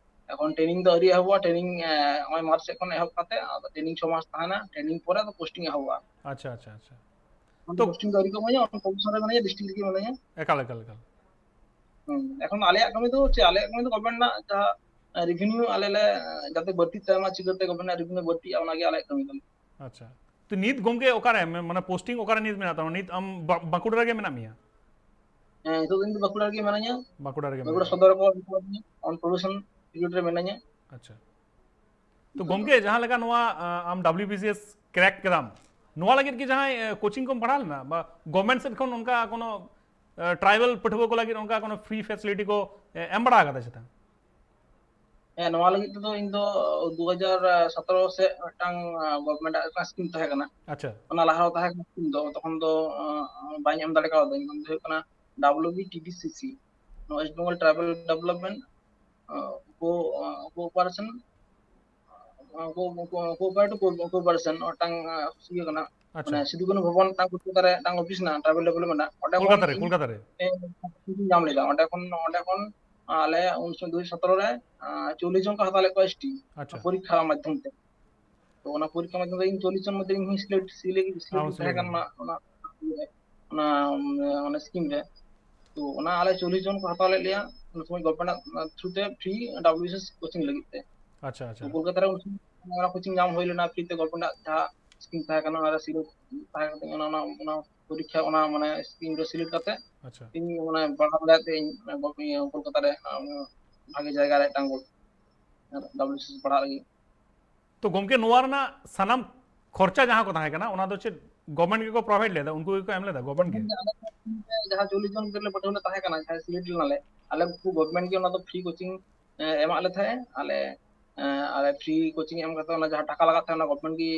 ᱮᱠᱷᱚᱱ ᱴᱨᱮᱱᱤᱝ ᱫᱚ ᱟᱹᱣᱨᱤ ᱮᱦᱚᱵᱚᱜᱼᱟ, ᱴᱨᱮᱱᱤᱝ, ᱮᱸ, ᱱᱚᱜᱼᱚᱭ ᱢᱟᱨᱪ ᱥᱮᱫ ᱠᱷᱚᱱ ᱮᱦᱚᱵ ᱠᱟᱛᱮ ᱟᱫᱚ ᱴᱨᱮᱱᱤᱝ ᱪᱷᱚ ᱢᱟᱥ ᱛᱟᱦᱮᱱᱟ, ᱴᱨᱮᱱᱤᱝ ᱯᱚᱨᱮ ᱟᱫᱚ ᱯᱳᱥᱴᱤᱝ ᱮᱦᱚᱵᱚᱜᱼᱟ᱾ ᱟᱪᱪᱷᱟ, ᱟᱪᱪᱷᱟ, ᱟᱪᱪᱷᱟ᱾ ᱮᱠᱷᱚᱱ ᱛᱚ ᱯᱳᱥᱴᱤᱝ ᱫᱚ ᱟᱹᱣᱨᱤ ᱠᱚ ᱮᱢᱟᱹᱧᱟ, ᱮᱠᱷᱚᱱ ᱯᱨᱚᱢᱳᱥᱚᱱ ᱨᱮ ᱢᱮᱱᱟᱹᱧᱟ, ᱰᱤᱥᱴᱨᱤᱠᱴ ᱨᱮᱜᱮ ᱢᱮᱱᱟᱹᱧᱟ᱾ ᱮᱠᱟᱞ, ᱮᱠᱟᱞ, ᱮᱠᱟᱞ᱾ ᱦᱩᱸ, ᱮᱠᱷᱚᱱ ᱟᱞᱮᱭᱟᱜ ᱠᱟᱹᱢᱤ ᱫᱚ ᱪᱮᱫ? ᱟᱞᱮᱭᱟᱜ ᱠᱟᱹᱢᱤ ᱫᱚ ᱜᱚᱵᱷᱚᱨᱱᱢᱮᱱᱴ ᱨᱮᱱᱟᱜ ᱡᱟᱦᱟᱸ, ᱮᱸ, ᱨᱮᱵᱷᱮᱱᱤᱭᱩ ᱟᱞᱮ ᱞᱮ, ᱮᱸ, ᱡᱟᱛᱮ ᱵᱟᱹᱲᱛᱤᱜ ᱛᱟᱭ ᱢᱟ, ᱪᱤᱠᱟᱹᱛᱮ ᱜᱚᱵᱷᱚᱨᱱᱢᱮᱱᱴ ᱨᱮᱱᱟᱜ ᱨᱮᱵᱷᱮᱱᱤᱭᱩ ᱵᱟᱹᱲᱛᱤᱜᱼᱟ, ᱚᱱᱟᱜᱮ ᱟᱞᱮᱭᱟᱜ ᱠᱟᱹᱢᱤ ᱠᱟᱱᱟ᱾ ᱟᱪᱪᱷᱟ᱾ ᱛᱚ ᱱᱤᱛ ᱜᱚᱢᱠᱮ ᱚᱠᱟᱨᱮ, ᱢᱮ-, ᱢᱟᱱᱮ ᱯᱳᱥᱴᱤᱝ ᱚᱠᱟᱨᱮ ᱱᱤᱛ ᱢᱮᱱᱟᱜ ᱛᱟᱢᱟ? ᱱᱤᱛ ᱟᱢ ᱵᱟ-, ᱵᱟᱸᱠᱩᱲᱟ ᱨᱮᱜᱮ ᱢᱮᱱᱟᱜ ᱢᱮᱭᱟ? ᱦᱮᱸ, ᱱᱤᱛᱚᱜ ᱫᱚ ᱤᱧ ᱫᱚ ᱵᱟᱸᱠᱩᱲᱟ ᱨᱮᱜᱮ ᱢᱮᱱᱟᱹᱧᱟ᱾ ᱵᱟᱸᱠᱩᱲᱟ ᱨᱮᱜᱮ ᱵᱟᱸᱠᱩᱲᱟ ᱢᱮᱱᱟᱜᱼᱟ᱾ ᱥᱚᱫᱚᱨ ᱨᱮᱠᱚ ᱤᱭᱟᱹ ᱠᱟᱣᱫᱤᱧᱟ, on probation period ᱨᱮ ᱢᱮᱱᱟᱹᱧᱟ᱾ ᱟᱪᱪᱷᱟ, ᱛᱚ ᱜᱚᱢᱠᱮ, ᱡᱟᱦᱟᱸ ᱞᱮᱠᱟ ᱱᱚᱣᱟ ᱟᱸ, ᱟᱢ W B C S crack ᱠᱮᱫᱟᱢ, ᱱᱚᱣᱟ ᱞᱟᱹᱜᱤᱫ ᱠᱤ ᱡᱟᱦᱟᱸᱭ ᱮ, coaching ᱠᱚᱢ ᱯᱟᱲᱦᱟᱣ ᱞᱮᱱᱟ ᱵᱟ government ᱥᱮᱫ ᱠᱷᱚᱱ ᱚᱱᱠᱟ ᱠᱳᱱᱳ ᱮ, tribal ᱯᱟᱹᱴᱷᱩᱣᱟᱹ ᱠᱚ ᱞᱟᱹᱜᱤᱫ ᱚᱱᱠᱟ ᱠᱳᱱᱳ free facility ᱠᱚ ᱮ, ᱮᱢ ᱵᱟᱲᱟ ᱟᱠᱟᱫᱟ ᱪᱮᱛᱟ? ᱦᱮᱸ, ᱱᱚᱣᱟ ᱞᱟᱹᱜᱤᱫ ᱛᱮᱫᱚ ᱤᱧ ᱫᱚ ᱫᱩ ᱦᱟᱡᱟᱨ ᱥᱚᱛᱨᱚ ᱥᱮᱫ ᱢᱤᱫᱴᱟᱝ government ᱟᱜ ᱢᱤᱫᱴᱟᱝ scheme ᱛᱟᱦᱮᱸ ᱠᱟᱱᱟ᱾ ᱟᱪᱪᱷᱟ, ᱚᱱᱟ ᱞᱟᱦᱟ ᱦᱚᱸ ᱛᱟᱦᱮᱸ ᱠᱟᱱᱟ scheme ᱫᱚ, ᱛᱚᱠᱷᱚᱱ ᱫᱚ ᱟᱸ, ᱵᱟᱹᱧ ᱮᱢ ᱫᱟᱲᱮ ᱠᱟᱣᱫᱟᱹᱧ᱾ ᱚᱱᱟ ᱫᱚ ᱦᱩᱭᱩᱜ ᱠᱟᱱᱟ W B T D C C, West Bengal Tribal Development Co-operation, co-operation ᱢᱤᱫᱴᱟᱝ ᱤᱭᱟᱹ ᱠᱟᱱᱟ᱾ ᱟᱪᱪᱷᱟ᱾ ᱢᱟᱱᱮ ᱥᱤᱫᱩ ᱠᱟᱹᱱᱦᱩ ᱵᱷᱚᱵᱚᱱ ᱢᱤᱫᱴᱟᱝ ᱠᱳᱞᱠᱟᱛᱟ ᱨᱮ ᱢᱤᱫᱴᱟᱝ ᱚᱯᱷᱤᱥ ᱢᱮᱱᱟᱜᱼᱟ, ᱴᱨᱟᱭᱵᱟᱞ ᱰᱮᱵᱷᱞᱚᱯᱢᱮᱱᱴ ᱨᱮᱱᱟᱜ᱾ ᱚᱸᱰᱮ ᱠᱷᱚᱱ ᱠᱳᱞᱠᱟᱛᱟ ᱨᱮ, ᱤᱧ ᱠᱳᱞᱠᱟᱛᱟ ᱨᱮ᱾ ᱧᱟᱢ ᱞᱮᱫᱟ᱾ ᱚᱸᱰᱮ ᱠᱷᱚᱱ ᱚᱸᱰᱮ ᱠᱷᱚᱱ ᱟᱞᱮ ᱩᱱ ᱥᱚᱢᱚᱭ ᱫᱩ ᱦᱟᱡᱟᱨ ᱥᱚᱛᱨᱚ ᱨᱮ ᱪᱚᱞᱞᱤᱥ ᱡᱚᱱ ᱠᱚ ᱦᱟᱛᱟᱣ ᱞᱮᱫ ᱠᱚᱣᱟ ᱮᱥ ᱴᱤ᱾ ᱟᱪᱪᱷᱟ᱾ ᱯᱚᱨᱤᱠᱠᱷᱟ ᱢᱟᱫᱽᱫᱷᱚᱢ ᱛᱮ᱾ ᱛᱚ ᱚᱱᱟ ᱯᱚᱨᱤᱠᱠᱷᱟ ᱢᱟᱫᱽᱫᱷᱚᱢ ᱛᱮ ᱤᱧ ᱪᱚᱞᱞᱤᱥ ᱡᱚᱱ ᱢᱚᱫᱽᱫᱷᱮ ᱤᱧ ᱦᱚᱸ ᱥᱤᱞᱮᱠᱴ, ᱥᱤᱞᱮᱠᱴ ᱟᱢ ᱛᱟᱦᱮᱸ ᱥᱤᱞᱮᱠᱴ ᱠᱟᱱᱟ ᱚᱱᱟ ᱚᱱᱟ ᱚᱱᱟ ᱥᱠᱤᱢ ᱨᱮ᱾ ᱛᱚ ᱚᱱᱟ ᱟᱞᱮ ᱪᱚᱞᱞᱤᱥ ᱡᱚᱱ ᱠᱚ ᱦᱟᱛᱟᱣ ᱞᱮᱫ ᱞᱮᱭᱟ ᱩᱱ ᱥᱚᱢᱚᱭ ᱜᱚᱵᱷᱚᱨᱢᱮᱱᱴ ᱛᱷᱨᱩ ᱛᱮ, free W B C S coaching ᱞᱟᱹᱜᱤᱫ ᱛᱮ᱾ ᱟᱪᱪᱷᱟ, ᱟᱪᱪᱷᱟ᱾ ᱛᱚ ᱠᱳᱞᱠᱟᱛᱟ ᱨᱮ ᱩᱱ ᱥᱚᱢᱚᱭ ᱚᱱᱟ ᱠᱳᱪᱤᱝ ᱧᱟᱢ ᱦᱩᱭ ᱞᱮᱱᱟ ᱯᱷᱨᱤ ᱛᱮ, ᱜᱚᱵᱷᱚᱨᱢᱮᱱᱴ ᱟᱜ ᱡᱟᱦᱟᱸ ᱥᱠᱤᱢ ᱛᱟᱦᱮᱸ ᱠᱟᱱᱟ, ᱚᱱᱟ ᱨᱮ ᱥᱤᱞᱮᱠᱴ ᱛᱟᱦᱮᱸ ᱠᱟᱛᱮ ᱚᱱᱟ ᱚᱱᱟ ᱚᱱᱟ ᱯᱚᱨᱤᱠᱠᱷᱟ ᱚᱱᱟ ᱢᱟᱱᱮ ᱥᱠᱤᱢ ᱨᱮ ᱥᱤᱞᱮᱠᱴ ᱠᱟᱛᱮ ᱟᱪᱪᱷᱟ᱾ ᱤᱧ ᱢᱟᱱᱮ ᱯᱟᱲᱦᱟᱣ ᱫᱟᱲᱮᱭᱟᱜ ᱛᱮ ᱤᱧ ᱢᱟᱱᱮ ᱜᱚ-, ᱤᱭᱟᱹ, ᱠᱳᱞᱠᱟᱛᱟ ᱨᱮ ᱚᱱᱟ ᱵᱷᱟᱜᱮ ᱡᱟᱭᱜᱟ ᱨᱮ ᱢᱤᱫᱴᱟᱝ ᱜᱚ-, ᱰᱟᱵᱞᱤᱭᱩ ᱵᱤ ᱥᱤ ᱮᱥ ᱯᱟᱲᱦᱟᱜ ᱞᱟᱹᱜᱤᱫ᱾ ᱛᱚ ᱜᱚᱢᱠᱮ, ᱱᱚᱣᱟ ᱨᱮᱱᱟᱜ ᱥᱟᱱᱟᱢ ᱠᱷᱚᱨᱪᱟ ᱡᱟᱦᱟᱸ ᱠᱚ ᱛᱟᱦᱮᱸ ᱠᱟᱱᱟ, ᱚᱱᱟ ᱫᱚ ᱪᱮᱫ ᱜᱚᱵᱷᱚᱨᱢᱮᱱᱴ ᱜᱮᱠᱚ ᱯᱨᱚᱵᱷᱟᱭᱤᱰ ᱞᱮᱫᱟ, ᱩᱱᱠᱩ ᱜᱮᱠᱚ ᱮᱢ ᱞᱮᱫᱟ, ᱜᱚᱵᱷᱚᱨᱢᱮᱱᱴ ᱜᱮ? ᱟᱞᱮ ᱡᱟᱦᱟᱸ ᱪᱚᱞᱞᱤᱥ ᱡᱚᱱ ᱜᱤᱫᱽᱨᱟᱹ ᱞᱮ ᱯᱟᱹᱴᱷᱩᱣᱟᱹ ᱞᱮ ᱛᱟᱦᱮᱸ ᱠᱟᱱᱟ, ᱡᱟᱦᱟᱸᱭ ᱥᱤᱞᱮᱠᱴ ᱞᱮᱱᱟᱞᱮ, ᱟᱞᱮ ᱩᱱᱠᱩ ᱜᱚᱵᱷᱚᱨᱢᱮᱱᱴ ᱜᱮ ᱚᱱᱟ ᱫᱚ ᱯᱷᱨᱤ ᱠᱳᱪᱤᱝ ᱮ, ᱮᱢᱟᱜ ᱞᱮ ᱛᱟᱦᱮᱸᱫ᱾ ᱟᱞᱮ, ᱮ, ᱟᱞᱮ ᱯᱷᱨᱤ ᱠᱳᱪᱤᱝ ᱮᱢ ᱠᱟᱛᱮ ᱚᱱᱟ ᱜᱚᱵᱷᱚᱨᱢᱮᱱᱴ ᱜᱮ,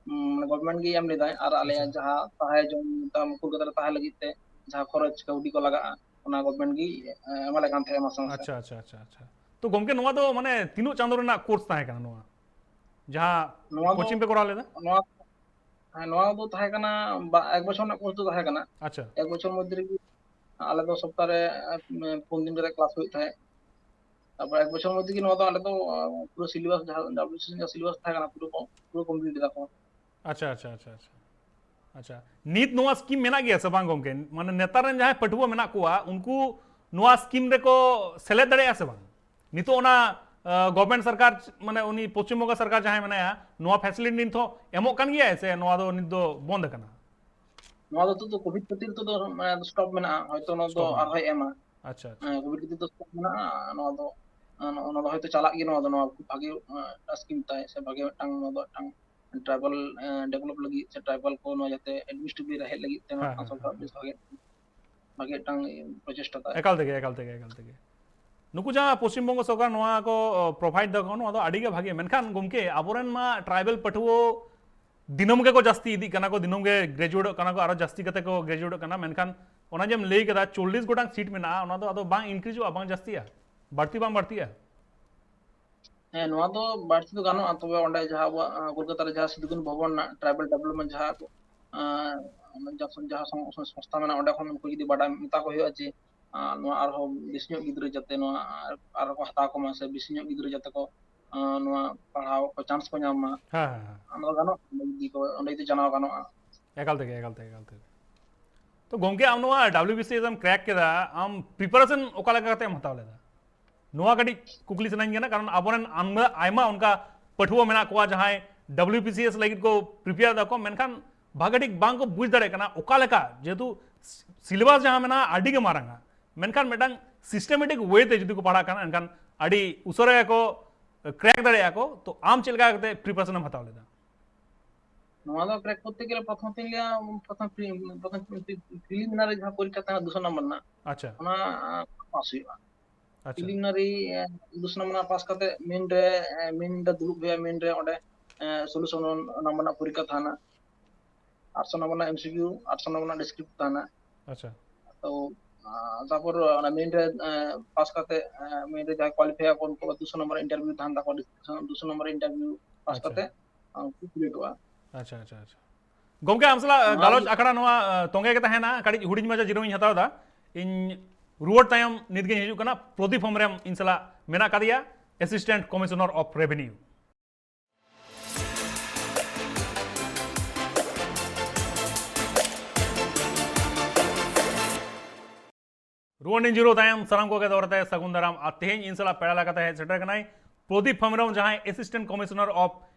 ᱩᱢ, ᱢᱟᱱᱮ ᱜᱚᱵᱷᱚᱨᱢᱮᱱᱴ ᱜᱮ ᱮᱢ ᱞᱮᱫᱟᱭ᱾ ᱟᱨ ᱟᱞᱮᱭᱟᱜ ᱟᱪᱪᱷᱟ᱾ ᱡᱟᱦᱟᱸ ᱛᱟᱦᱮᱸ ᱡᱚᱢ ᱧᱩ ᱛᱟᱢ ᱠᱳᱞᱠᱟᱛᱟ ᱨᱮ ᱛᱟᱦᱮᱸ ᱞᱟᱹᱜᱤᱫ ᱛᱮ ᱡᱟᱦᱟᱸ ᱠᱷᱚᱨᱚᱪ ᱠᱟᱹᱣᱰᱤ ᱠᱚ ᱞᱟᱜᱟᱜᱼᱟ, ᱚᱱᱟ ᱜᱚᱵᱷᱚᱨᱢᱮᱱᱴ ᱜᱮ, ᱮ, ᱮᱢᱟᱞᱮ ᱠᱟᱱ ᱛᱟᱦᱮᱸᱫ ᱢᱟᱥᱮ ᱢᱟᱥᱮ᱾ ᱟᱪᱪᱷᱟ, ᱟᱪᱪᱷᱟ, ᱟᱪᱪᱷᱟ, ᱟᱪᱪᱷᱟ᱾ ᱛᱚ ᱜᱚᱢᱠᱮ, ᱱᱚᱣᱟ ᱫᱚ ᱢᱟᱱᱮ ᱛᱤᱱᱟᱹᱜ ᱪᱟᱸᱫᱳ ᱨᱮᱱᱟᱜ ᱠᱳᱨᱥ ᱛᱟᱦᱮᱸ ᱠᱟᱱᱟ ᱱᱚᱣᱟ, ᱡᱟᱦᱟᱸ ᱱᱚᱣᱟ ᱫᱚ, ᱠᱳᱪᱤᱝ ᱯᱮ ᱠᱚᱨᱟᱣ ᱞᱮᱫᱟ? ᱱᱚᱣᱟ, ᱦᱮᱸ, ᱱᱚᱣᱟ ᱫᱚ ᱛᱟᱦᱮᱸ ᱠᱟᱱᱟ ᱵᱟ-, ᱮᱠ ᱵᱚᱪᱷᱚᱨ ᱨᱮᱱᱟᱜ ᱠᱳᱨᱥ ᱫᱚ ᱛᱟᱦᱮᱸ ᱠᱟᱱᱟ᱾ ᱟᱪᱪᱷᱟ᱾ ᱮᱠ ᱵᱚᱪᱷᱚᱨ ᱢᱚᱫᱽᱫᱷᱮ ᱨᱮᱜᱮ ᱟᱞᱮ ᱫᱚ ᱥᱚᱯᱛᱟᱦᱚ ᱨᱮ, ᱮ, ᱯᱩᱱ ᱫᱤᱱ ᱠᱟᱛᱮ ᱠᱞᱟᱥ ᱦᱩᱭᱩᱜ ᱛᱟᱦᱮᱸᱫ᱾ ᱛᱟᱨᱯᱚᱨ ᱮᱠ ᱵᱚᱪᱷᱚᱨ ᱢᱚᱫᱽᱫᱷᱮ ᱜᱮ ᱱᱚᱣᱟ ᱫᱚ ᱟᱞᱮ ᱫᱚ, ᱮ, ᱯᱩᱨᱟᱹ ᱥᱤᱞᱮᱵᱟᱥ, ᱡᱟᱦᱟᱸ ᱰᱟᱵᱞᱤᱭᱩ ᱵᱤ ᱥᱤ ᱮᱥ ᱨᱮᱱᱟᱜ ᱥᱤᱞᱮᱵᱟᱥ ᱛᱟᱦᱮᱸ ᱠᱟᱱᱟ, ᱯᱩᱨᱟᱹ ᱠᱚ, ᱯᱩᱨᱟᱹ ᱠᱚᱢᱯᱞᱤᱴ ᱞᱮᱫᱟ ᱠᱚ᱾ ᱟᱪᱪᱷᱟ, ᱟᱪᱪᱷᱟ, ᱟᱪᱪᱷᱟ, ᱟᱪᱪᱷᱟ᱾ ᱟᱪᱪᱷᱟ, ᱱᱤᱛ ᱱᱚᱣᱟ ᱥᱠᱤᱢ ᱢᱮᱱᱟᱜ ᱜᱮᱭᱟ ᱥᱮ ᱵᱟᱝ ᱜᱚᱢᱠᱮ? ᱢᱟᱱᱮ ᱱᱮᱛᱟᱨ ᱨᱮᱱ ᱡᱟᱦᱟᱸᱭ ᱯᱟᱹᱴᱷᱩᱣᱟᱹ ᱢᱮᱱᱟᱜ ᱠᱚᱣᱟ, ᱩᱱᱠᱩ ᱱᱚᱣᱟ ᱥᱠᱤᱢ ᱨᱮᱠᱚ ᱥᱮᱞᱮᱫ ᱫᱟᱲᱮᱭᱟᱜᱼᱟ ᱥᱮ ᱵᱟᱝ? ᱱᱤᱛᱚᱜ ᱚᱱᱟ, ᱟ, ᱜᱚᱵᱷᱚᱨᱢᱮᱱᱴ ᱥᱚᱨᱠᱟᱨ, ᱢᱟᱱᱮ ᱩᱱᱤ ᱯᱚᱥᱪᱤᱢ ᱵᱚᱝᱜᱚ ᱥᱚᱨᱠᱟᱨ ᱡᱟᱦᱟᱸᱭ ᱢᱮᱱᱟᱭᱟ, ᱱᱚᱣᱟ ᱯᱷᱮᱥᱤᱞᱤᱴᱤ ᱱᱤᱛ ᱦᱚᱸ ᱮᱢᱚᱜ ᱠᱟᱱ ᱜᱮᱭᱟᱭ ᱥᱮ ᱱᱚᱣᱟ ᱫᱚ ᱱᱤᱛ ᱫᱚ ᱵᱚᱱᱫ ᱟᱠᱟᱱᱟ? ᱱᱚᱣᱟ ᱫᱚ ᱱᱤᱛᱚᱜ ᱫᱚ ᱠᱳᱵᱷᱤᱰ ᱠᱷᱟᱹᱛᱤᱨ ᱛᱮᱫᱚ ᱥᱴᱚᱯ ᱢᱮᱱᱟᱜᱼᱟ, ᱦᱚᱭᱛᱚ ᱱᱚᱣᱟ ᱫᱚ ᱟᱨᱦᱚᱸᱭ ᱮᱢᱟ᱾ ᱟᱪᱪᱷᱟ, ᱟᱪᱪᱷᱟ᱾ ᱠᱳᱵᱷᱤᱰ ᱠᱷᱟᱹᱛᱤᱨ ᱫᱚ ᱥᱴᱚᱯ ᱢᱮᱱᱟᱜᱼᱟ᱾ ᱱᱚᱣᱟ ᱫᱚ ᱱᱚᱣᱟ ᱫᱚ ᱦᱚᱭᱛᱚ ᱪᱟᱞᱟᱜ ᱜᱮ, ᱱᱚᱣᱟ ᱫᱚ ᱱᱚᱣᱟ ᱠᱷᱩᱵ ᱵᱷᱟᱜᱮ ᱥᱠᱤᱢ ᱛᱟᱭ, ᱥᱮ ᱵᱷᱟᱜᱮ ᱢᱤᱫᱴᱟᱝ, ᱱᱚᱣᱟ ᱫᱚ ᱢᱤᱫᱴᱟᱝ ᱴᱨᱟᱭᱵᱟᱞ ᱰᱮᱵᱷᱞᱚᱯ ᱞᱟᱹᱜᱤᱫ ᱥᱮ ᱴᱨᱟᱭᱵᱟᱞ ᱠᱚ ᱱᱚᱣᱟ ᱡᱟᱛᱮ ᱮᱰᱢᱤᱱᱤᱥᱴᱨᱮᱴᱤᱵᱷ ᱨᱟᱭᱤᱴ ᱞᱟᱹᱜᱤᱫ ᱛᱮ ᱱᱚᱣᱟ ᱥᱚᱨᱠᱟᱨ ᱵᱮᱥ ᱵᱷᱟᱜᱮ, ᱵᱷᱟᱜᱮ ᱢᱤᱫᱴᱟᱝ ᱯᱨᱚᱪᱮᱥᱴᱟ ᱛᱟᱭ᱾ ᱮᱠᱟᱞ ᱛᱮᱜᱮ, ᱮᱠᱟᱞ ᱛᱮᱜᱮ, ᱮᱠᱟᱞ ᱛᱮᱜᱮ᱾ ᱱᱩᱠᱩ ᱡᱟᱦᱟᱸ ᱯᱚᱥᱪᱤᱢ ᱵᱚᱝᱜᱚ ᱥᱚᱨᱠᱟᱨ ᱱᱚᱣᱟ ᱠᱚ ᱯᱨᱳᱵᱷᱟᱭᱤᱰ ᱫᱟᱠᱚ, ᱱᱚᱣᱟ ᱫᱚ ᱟᱹᱰᱤ ᱜᱮ ᱵᱷᱟᱜᱮ᱾ ᱢᱮᱱᱠᱷᱟᱱ ᱜᱚᱢᱠᱮ, ᱟᱵᱚᱨᱮᱱ ᱢᱟ ᱴᱨᱟᱭᱵᱟᱞ ᱯᱟᱹᱴᱷᱩᱣᱟᱹ ᱫᱤᱱᱟᱹᱢ ᱜᱮᱠᱚ ᱡᱟᱹᱥᱛᱤ ᱤᱫᱤᱜ ᱠᱟᱱᱟ ᱠᱚ, ᱫᱤᱱᱟᱹᱢ ᱜᱮ ᱜᱨᱮᱡᱩᱭᱮᱴᱚᱜ ᱠᱟᱱᱟ ᱠᱚ, ᱟᱨᱚ ᱡᱟᱹᱥᱛᱤ ᱠᱟᱛᱮ ᱠᱚ ᱜᱨᱮᱡᱩᱭᱮᱴᱚᱜ ᱠᱟᱱᱟ᱾ ᱢᱮᱱᱠᱷᱟᱱ ᱚᱱᱟ ᱡᱮᱢ ᱞᱟᱹᱭ ᱠᱮᱫᱟ, ᱪᱚᱞᱞᱤᱥ ᱜᱚᱴᱟᱝ ᱥᱤᱴ ᱢᱮᱱᱟᱜᱼᱟ, ᱚᱱᱟ ᱫᱚ ᱟᱫᱚ ᱵᱟᱝ ᱤᱱᱠᱨᱤᱡᱚᱜᱼᱟ, ᱵᱟᱝ ᱡᱟᱹᱥᱛᱤᱜᱼᱟ, ᱵᱟᱹᱲᱛᱤ ᱵᱟᱝ ᱵᱟᱹᱲᱛᱤᱜᱼᱟ? ᱦᱮᱸ, ᱱᱚᱣᱟ ᱫᱚ ᱵᱟᱹᱲᱛᱤ ᱫᱚ ᱜᱟᱱᱚᱜᱼᱟ, ᱛᱚᱵᱮ ᱚᱸᱰᱮ ᱡᱟᱦᱟᱸ ᱟᱵᱚᱣᱟᱜ, ᱟᱸ, ᱠᱳᱞᱠᱟᱛᱟ ᱨᱮ ᱡᱟᱦᱟᱸ ᱥᱤᱫᱷᱩ ᱠᱟᱹᱱᱦᱩ ᱵᱷᱚᱵᱚᱱ ᱨᱮᱱᱟᱜ ᱴᱨᱟᱭᱵᱟᱞ ᱰᱮᱵᱷᱞᱚᱯᱢᱮᱱᱴ ᱡᱟᱦᱟᱸ, ᱟᱸ, ᱡᱟᱦᱟᱸ ᱥᱚᱝ-, ᱥᱚᱝ-, ᱥᱚᱝᱥᱛᱷᱟ ᱢᱮᱱᱟᱜᱼᱟ, ᱚᱸᱰᱮ ᱠᱷᱚᱱ ᱩᱱᱠᱩ ᱡᱩᱫᱤ ᱵᱟᱰᱟᱭ ᱢᱮᱛᱟ ᱠᱚ ᱦᱩᱭᱩᱜᱼᱟ ᱡᱮ, ᱟᱸ, ᱱᱚᱣᱟ ᱟᱨᱦᱚᱸ ᱵᱮᱥᱤ ᱧᱚᱜ ᱜᱤᱫᱽᱨᱟᱹ ᱡᱟᱛᱮ ᱱᱚᱣᱟ ᱟᱨ, ᱟᱨᱦᱚᱸ ᱠᱚ ᱦᱟᱛᱟᱣ ᱠᱚᱢᱟ, ᱥᱮ ᱵᱮᱥᱤ ᱧᱚᱜ ᱜᱤᱫᱽᱨᱟᱹ ᱡᱟᱛᱮ ᱠᱚ, ᱟᱸ, ᱱᱚᱣᱟ ᱯᱟᱲᱦᱟᱣ ᱠᱚ ᱪᱟᱱᱥ ᱠᱚ ᱧᱟᱢ ᱢᱟ᱾ ᱦᱮᱸ, ᱦᱮᱸ, ᱦᱮᱸ᱾ ᱚᱱᱟ ᱫᱚ ᱜᱟᱱᱚᱜᱼᱟ, ᱚᱸᱰᱮ ᱡᱩᱫᱤ ᱠᱚ, ᱚᱸᱰᱮ ᱡᱩᱫᱤ ᱡᱟᱱᱟᱣ ᱜᱟᱱᱚᱜᱼᱟ᱾ ᱮᱠᱟᱞ ᱛᱮᱜᱮ, ᱮᱠᱟᱞ ᱛᱮᱜᱮ, ᱮᱠᱟᱞ ᱛᱮᱜᱮ᱾ ᱛᱚ ᱜᱚᱢᱠᱮ, ᱟᱢ ᱱᱚᱣᱟ W B C S M crack ᱠᱮᱫᱟ, ᱟᱢ ᱯᱨᱤᱯᱟᱨᱮᱥᱚᱱ ᱚᱠᱟ ᱞᱮᱠᱟ ᱠᱟᱛᱮ ᱮᱢ ᱦᱟᱛᱟᱣ ᱞᱮᱫᱟ? ᱱᱚᱣᱟ ᱠᱟᱹᱴᱤᱡ ᱠᱩᱠᱞᱤ ᱥᱟᱱᱟᱧ ᱠᱟᱱᱟ, ᱠᱟᱨᱚᱱ ᱟᱵᱚᱨᱮᱱ ᱟᱭᱢᱟ, ᱟᱭᱢᱟ ᱚᱱᱠᱟ ᱯᱟᱹᱴᱷᱩᱣᱟᱹ ᱢᱮᱱᱟᱜ ᱠᱚᱣᱟ ᱡᱟᱦᱟᱸᱭ ᱰᱟᱵᱞᱤᱭᱩ ᱵᱤ ᱥᱤ ᱮᱥ ᱞᱟᱹᱜᱤᱫ ᱠᱚ ᱯᱨᱤᱯᱮᱭᱟᱨ ᱫᱟᱠᱚ, ᱢᱮᱱᱠᱷᱟᱱ ᱵᱷᱟᱜᱮ ᱴᱷᱤᱠ ᱵᱟᱝ ᱠᱚ ᱵᱩᱡᱽ ᱫᱟᱲᱮᱭᱟᱜ ᱠᱟᱱᱟ ᱚᱠᱟ ᱞᱮᱠᱟ, ᱡᱮᱦᱮᱛᱩ ᱥᱤᱞᱮᱵᱟᱥ ᱡᱟᱦᱟᱸ ᱢᱮᱱᱟᱜᱼᱟ ᱟᱹᱰᱤ ᱜᱮ ᱢᱟᱨᱟᱝᱟ, ᱢᱮᱱᱠᱷᱟᱱ ᱢᱤᱫᱴᱟᱝ ᱥᱤᱥᱴᱮᱢᱮᱴᱤᱠ ᱳᱭᱮ ᱛᱮ ᱡᱩᱫᱤ ᱠᱚ ᱯᱟᱲᱦᱟᱜ ᱠᱟᱱᱟ, ᱮᱱᱠᱷᱟᱱ ᱟᱹᱰᱤ ᱩᱥᱟᱹᱨᱟ ᱜᱮᱠᱚ ᱠᱨᱮᱠ ᱫᱟᱲᱮᱭᱟᱜᱼᱟ ᱠᱚ᱾ ᱛᱚ ᱟᱢ ᱪᱮᱫ ᱞᱮᱠᱟ ᱠᱟᱛᱮ ᱯᱨᱤᱯᱟᱨᱮᱥᱚᱱ ᱮᱢ ᱦᱟᱛᱟᱣ ᱞᱮᱫᱟ? ᱱᱚᱣᱟ ᱫᱚ ᱠᱨᱮᱠ ᱠᱚᱨᱛᱮ ᱜᱮᱞᱮ ᱯᱨᱚᱛᱷᱚᱢ ᱛᱤᱧ ᱞᱟᱹᱭᱟ, ᱯᱨᱚᱛᱷᱚᱢ ᱯᱨᱤ-, ᱯᱨᱚᱛᱷᱚᱢ ᱯᱨᱤ-, ᱯᱨᱤᱞᱤᱢᱤᱱᱟᱨᱤ ᱡᱟᱦᱟᱸ ᱯᱚᱨᱤᱠᱠᱷᱟ ᱛᱟᱦᱮᱱᱟ ᱫᱩᱥᱚ ᱱᱟᱢᱵᱟᱨ ᱨᱮᱱᱟᱜ, ᱟᱪᱪᱷᱟ᱾ ᱚᱱᱟ, ᱟᱸ, ᱯᱟᱥ ᱦᱩᱭᱩᱜᱼᱟ᱾ ᱟᱪᱪᱷᱟ᱾ ᱯᱨᱤᱞᱤᱢᱤᱱᱟᱨᱤ, ᱟᱸ, ᱫᱩᱥᱚ ᱱᱟᱢᱵᱟᱨ ᱨᱮᱱᱟᱜ ᱯᱟᱥ ᱠᱟᱛᱮ ᱢᱮᱱ ᱨᱮ, ᱟᱸ, ᱢᱮᱱ ᱨᱮ ᱫᱩᱲᱩᱵ ᱦᱩᱭᱩᱜᱼᱟ, ᱢᱮᱱ ᱨᱮ ᱚᱸᱰᱮ, ᱟᱸ, ᱥᱳᱞᱳᱥᱚ ᱱᱟᱢᱵᱟᱨ ᱨᱮᱱᱟᱜ ᱯᱚᱨᱤᱠᱠᱷᱟ ᱛᱟᱦᱮᱱᱟ, ᱟᱴᱥᱚ ᱱᱟᱢᱵᱟᱨ ᱨᱮᱱᱟᱜ ᱮᱢ ᱥᱤ ᱠᱤᱭᱩ, ᱟᱴᱥᱚ ᱱᱟᱢᱵᱟᱨ ᱨᱮᱱᱟᱜ ᱰᱤᱥᱠᱨᱤᱯᱴ ᱛᱟᱦᱮᱱᱟ᱾ ᱟᱪᱪᱷᱟ᱾ ᱛᱚ, ᱟᱸ, ᱛᱟᱨᱯᱚᱨ ᱚᱱᱟ ᱢᱮᱱ ᱨᱮ, ᱟᱸ, ᱯᱟᱥ ᱠᱟᱛᱮ, ᱟᱸ, ᱢᱮᱱ ᱨᱮ ᱡᱟᱦᱟᱸᱭ ᱠᱣᱟᱞᱤᱯᱷᱟᱭ ᱟᱠᱚ, ᱩᱱᱠᱩ ᱫᱩᱥᱚ ᱱᱟᱢᱵᱟᱨ ᱤᱱᱴᱟᱨᱵᱷᱤᱭᱩ ᱛᱟᱦᱮᱱ ᱛᱟᱠᱚᱣᱟ, ᱰᱤᱥᱠᱨᱤᱯᱥᱚᱱ ᱫᱩᱥᱚ ᱱᱟᱢᱵᱟᱨ ᱤᱱᱴᱟᱨᱵᱷᱤᱭᱩ ᱯᱟᱥ ᱟᱪᱪᱷᱟ᱾ ᱠᱟᱛᱮ, ᱟᱸ, ᱩᱱᱠᱩ ᱥᱤᱞᱮᱠᱴᱚᱜᱼᱟ᱾ ᱟᱪᱪᱷᱟ, ᱟᱪᱪᱷᱟ, ᱟᱪᱪᱷᱟ᱾ ᱜᱚᱢᱠᱮ, ᱟᱢ ᱥᱟᱞᱟᱜ ᱱᱚᱣᱟ ᱜᱟᱞᱚᱪ ᱜᱮ ᱟᱠᱷᱲᱟ ᱱᱚᱣᱟ, ᱟᱸ, ᱛᱚᱸᱜᱮ ᱜᱮ ᱛᱟᱦᱮᱱᱟ᱾ ᱠᱟᱹᱴᱤᱡ ᱦᱩᱰᱤᱧ ᱢᱟᱪᱷᱟ ᱡᱤᱨᱟᱹᱣ ᱤᱧ ᱦᱟᱛᱟᱣ ᱮᱫᱟ᱾ ᱤᱧ ᱨᱩᱣᱟᱹᱲ ᱛᱟᱭᱚᱢ ᱱᱤᱛ ᱜᱤᱧ ᱦᱤᱡᱩᱜ ᱠᱟᱱᱟ᱾ ᱯᱨᱚᱫᱤᱯ ᱦᱮᱢᱵᱨᱚᱢ ᱤᱧ ᱥᱟᱞᱟᱜ ᱢᱮᱱᱟᱜ ᱠᱟᱫᱮᱭᱟ, Assistant Commissioner of Revenue᱾ ᱨᱩᱣᱟᱹᱲ ᱤᱧ ᱡᱤᱨᱟᱹᱣ ᱛᱟᱭᱚᱢ ᱥᱟᱱᱟᱢ ᱠᱚᱜᱮ ᱫᱚᱦᱲᱟ ᱛᱮ ᱥᱟᱹᱜᱩᱱ ᱫᱟᱨᱟᱢ᱾ ᱟᱨ ᱛᱮᱦᱮᱧ ᱤᱧ ᱥᱟᱞᱟᱜ ᱯᱮᱲᱟ ᱞᱮᱠᱟᱛᱮ ᱦᱮᱡ ᱥᱮᱴᱮᱨ ᱠᱟᱱᱟᱭ ᱯᱨᱚᱫᱤᱯ ᱦᱮᱢᱵᱨᱚᱢ, ᱡᱟᱦᱟᱸᱭ Assistant Commissioner of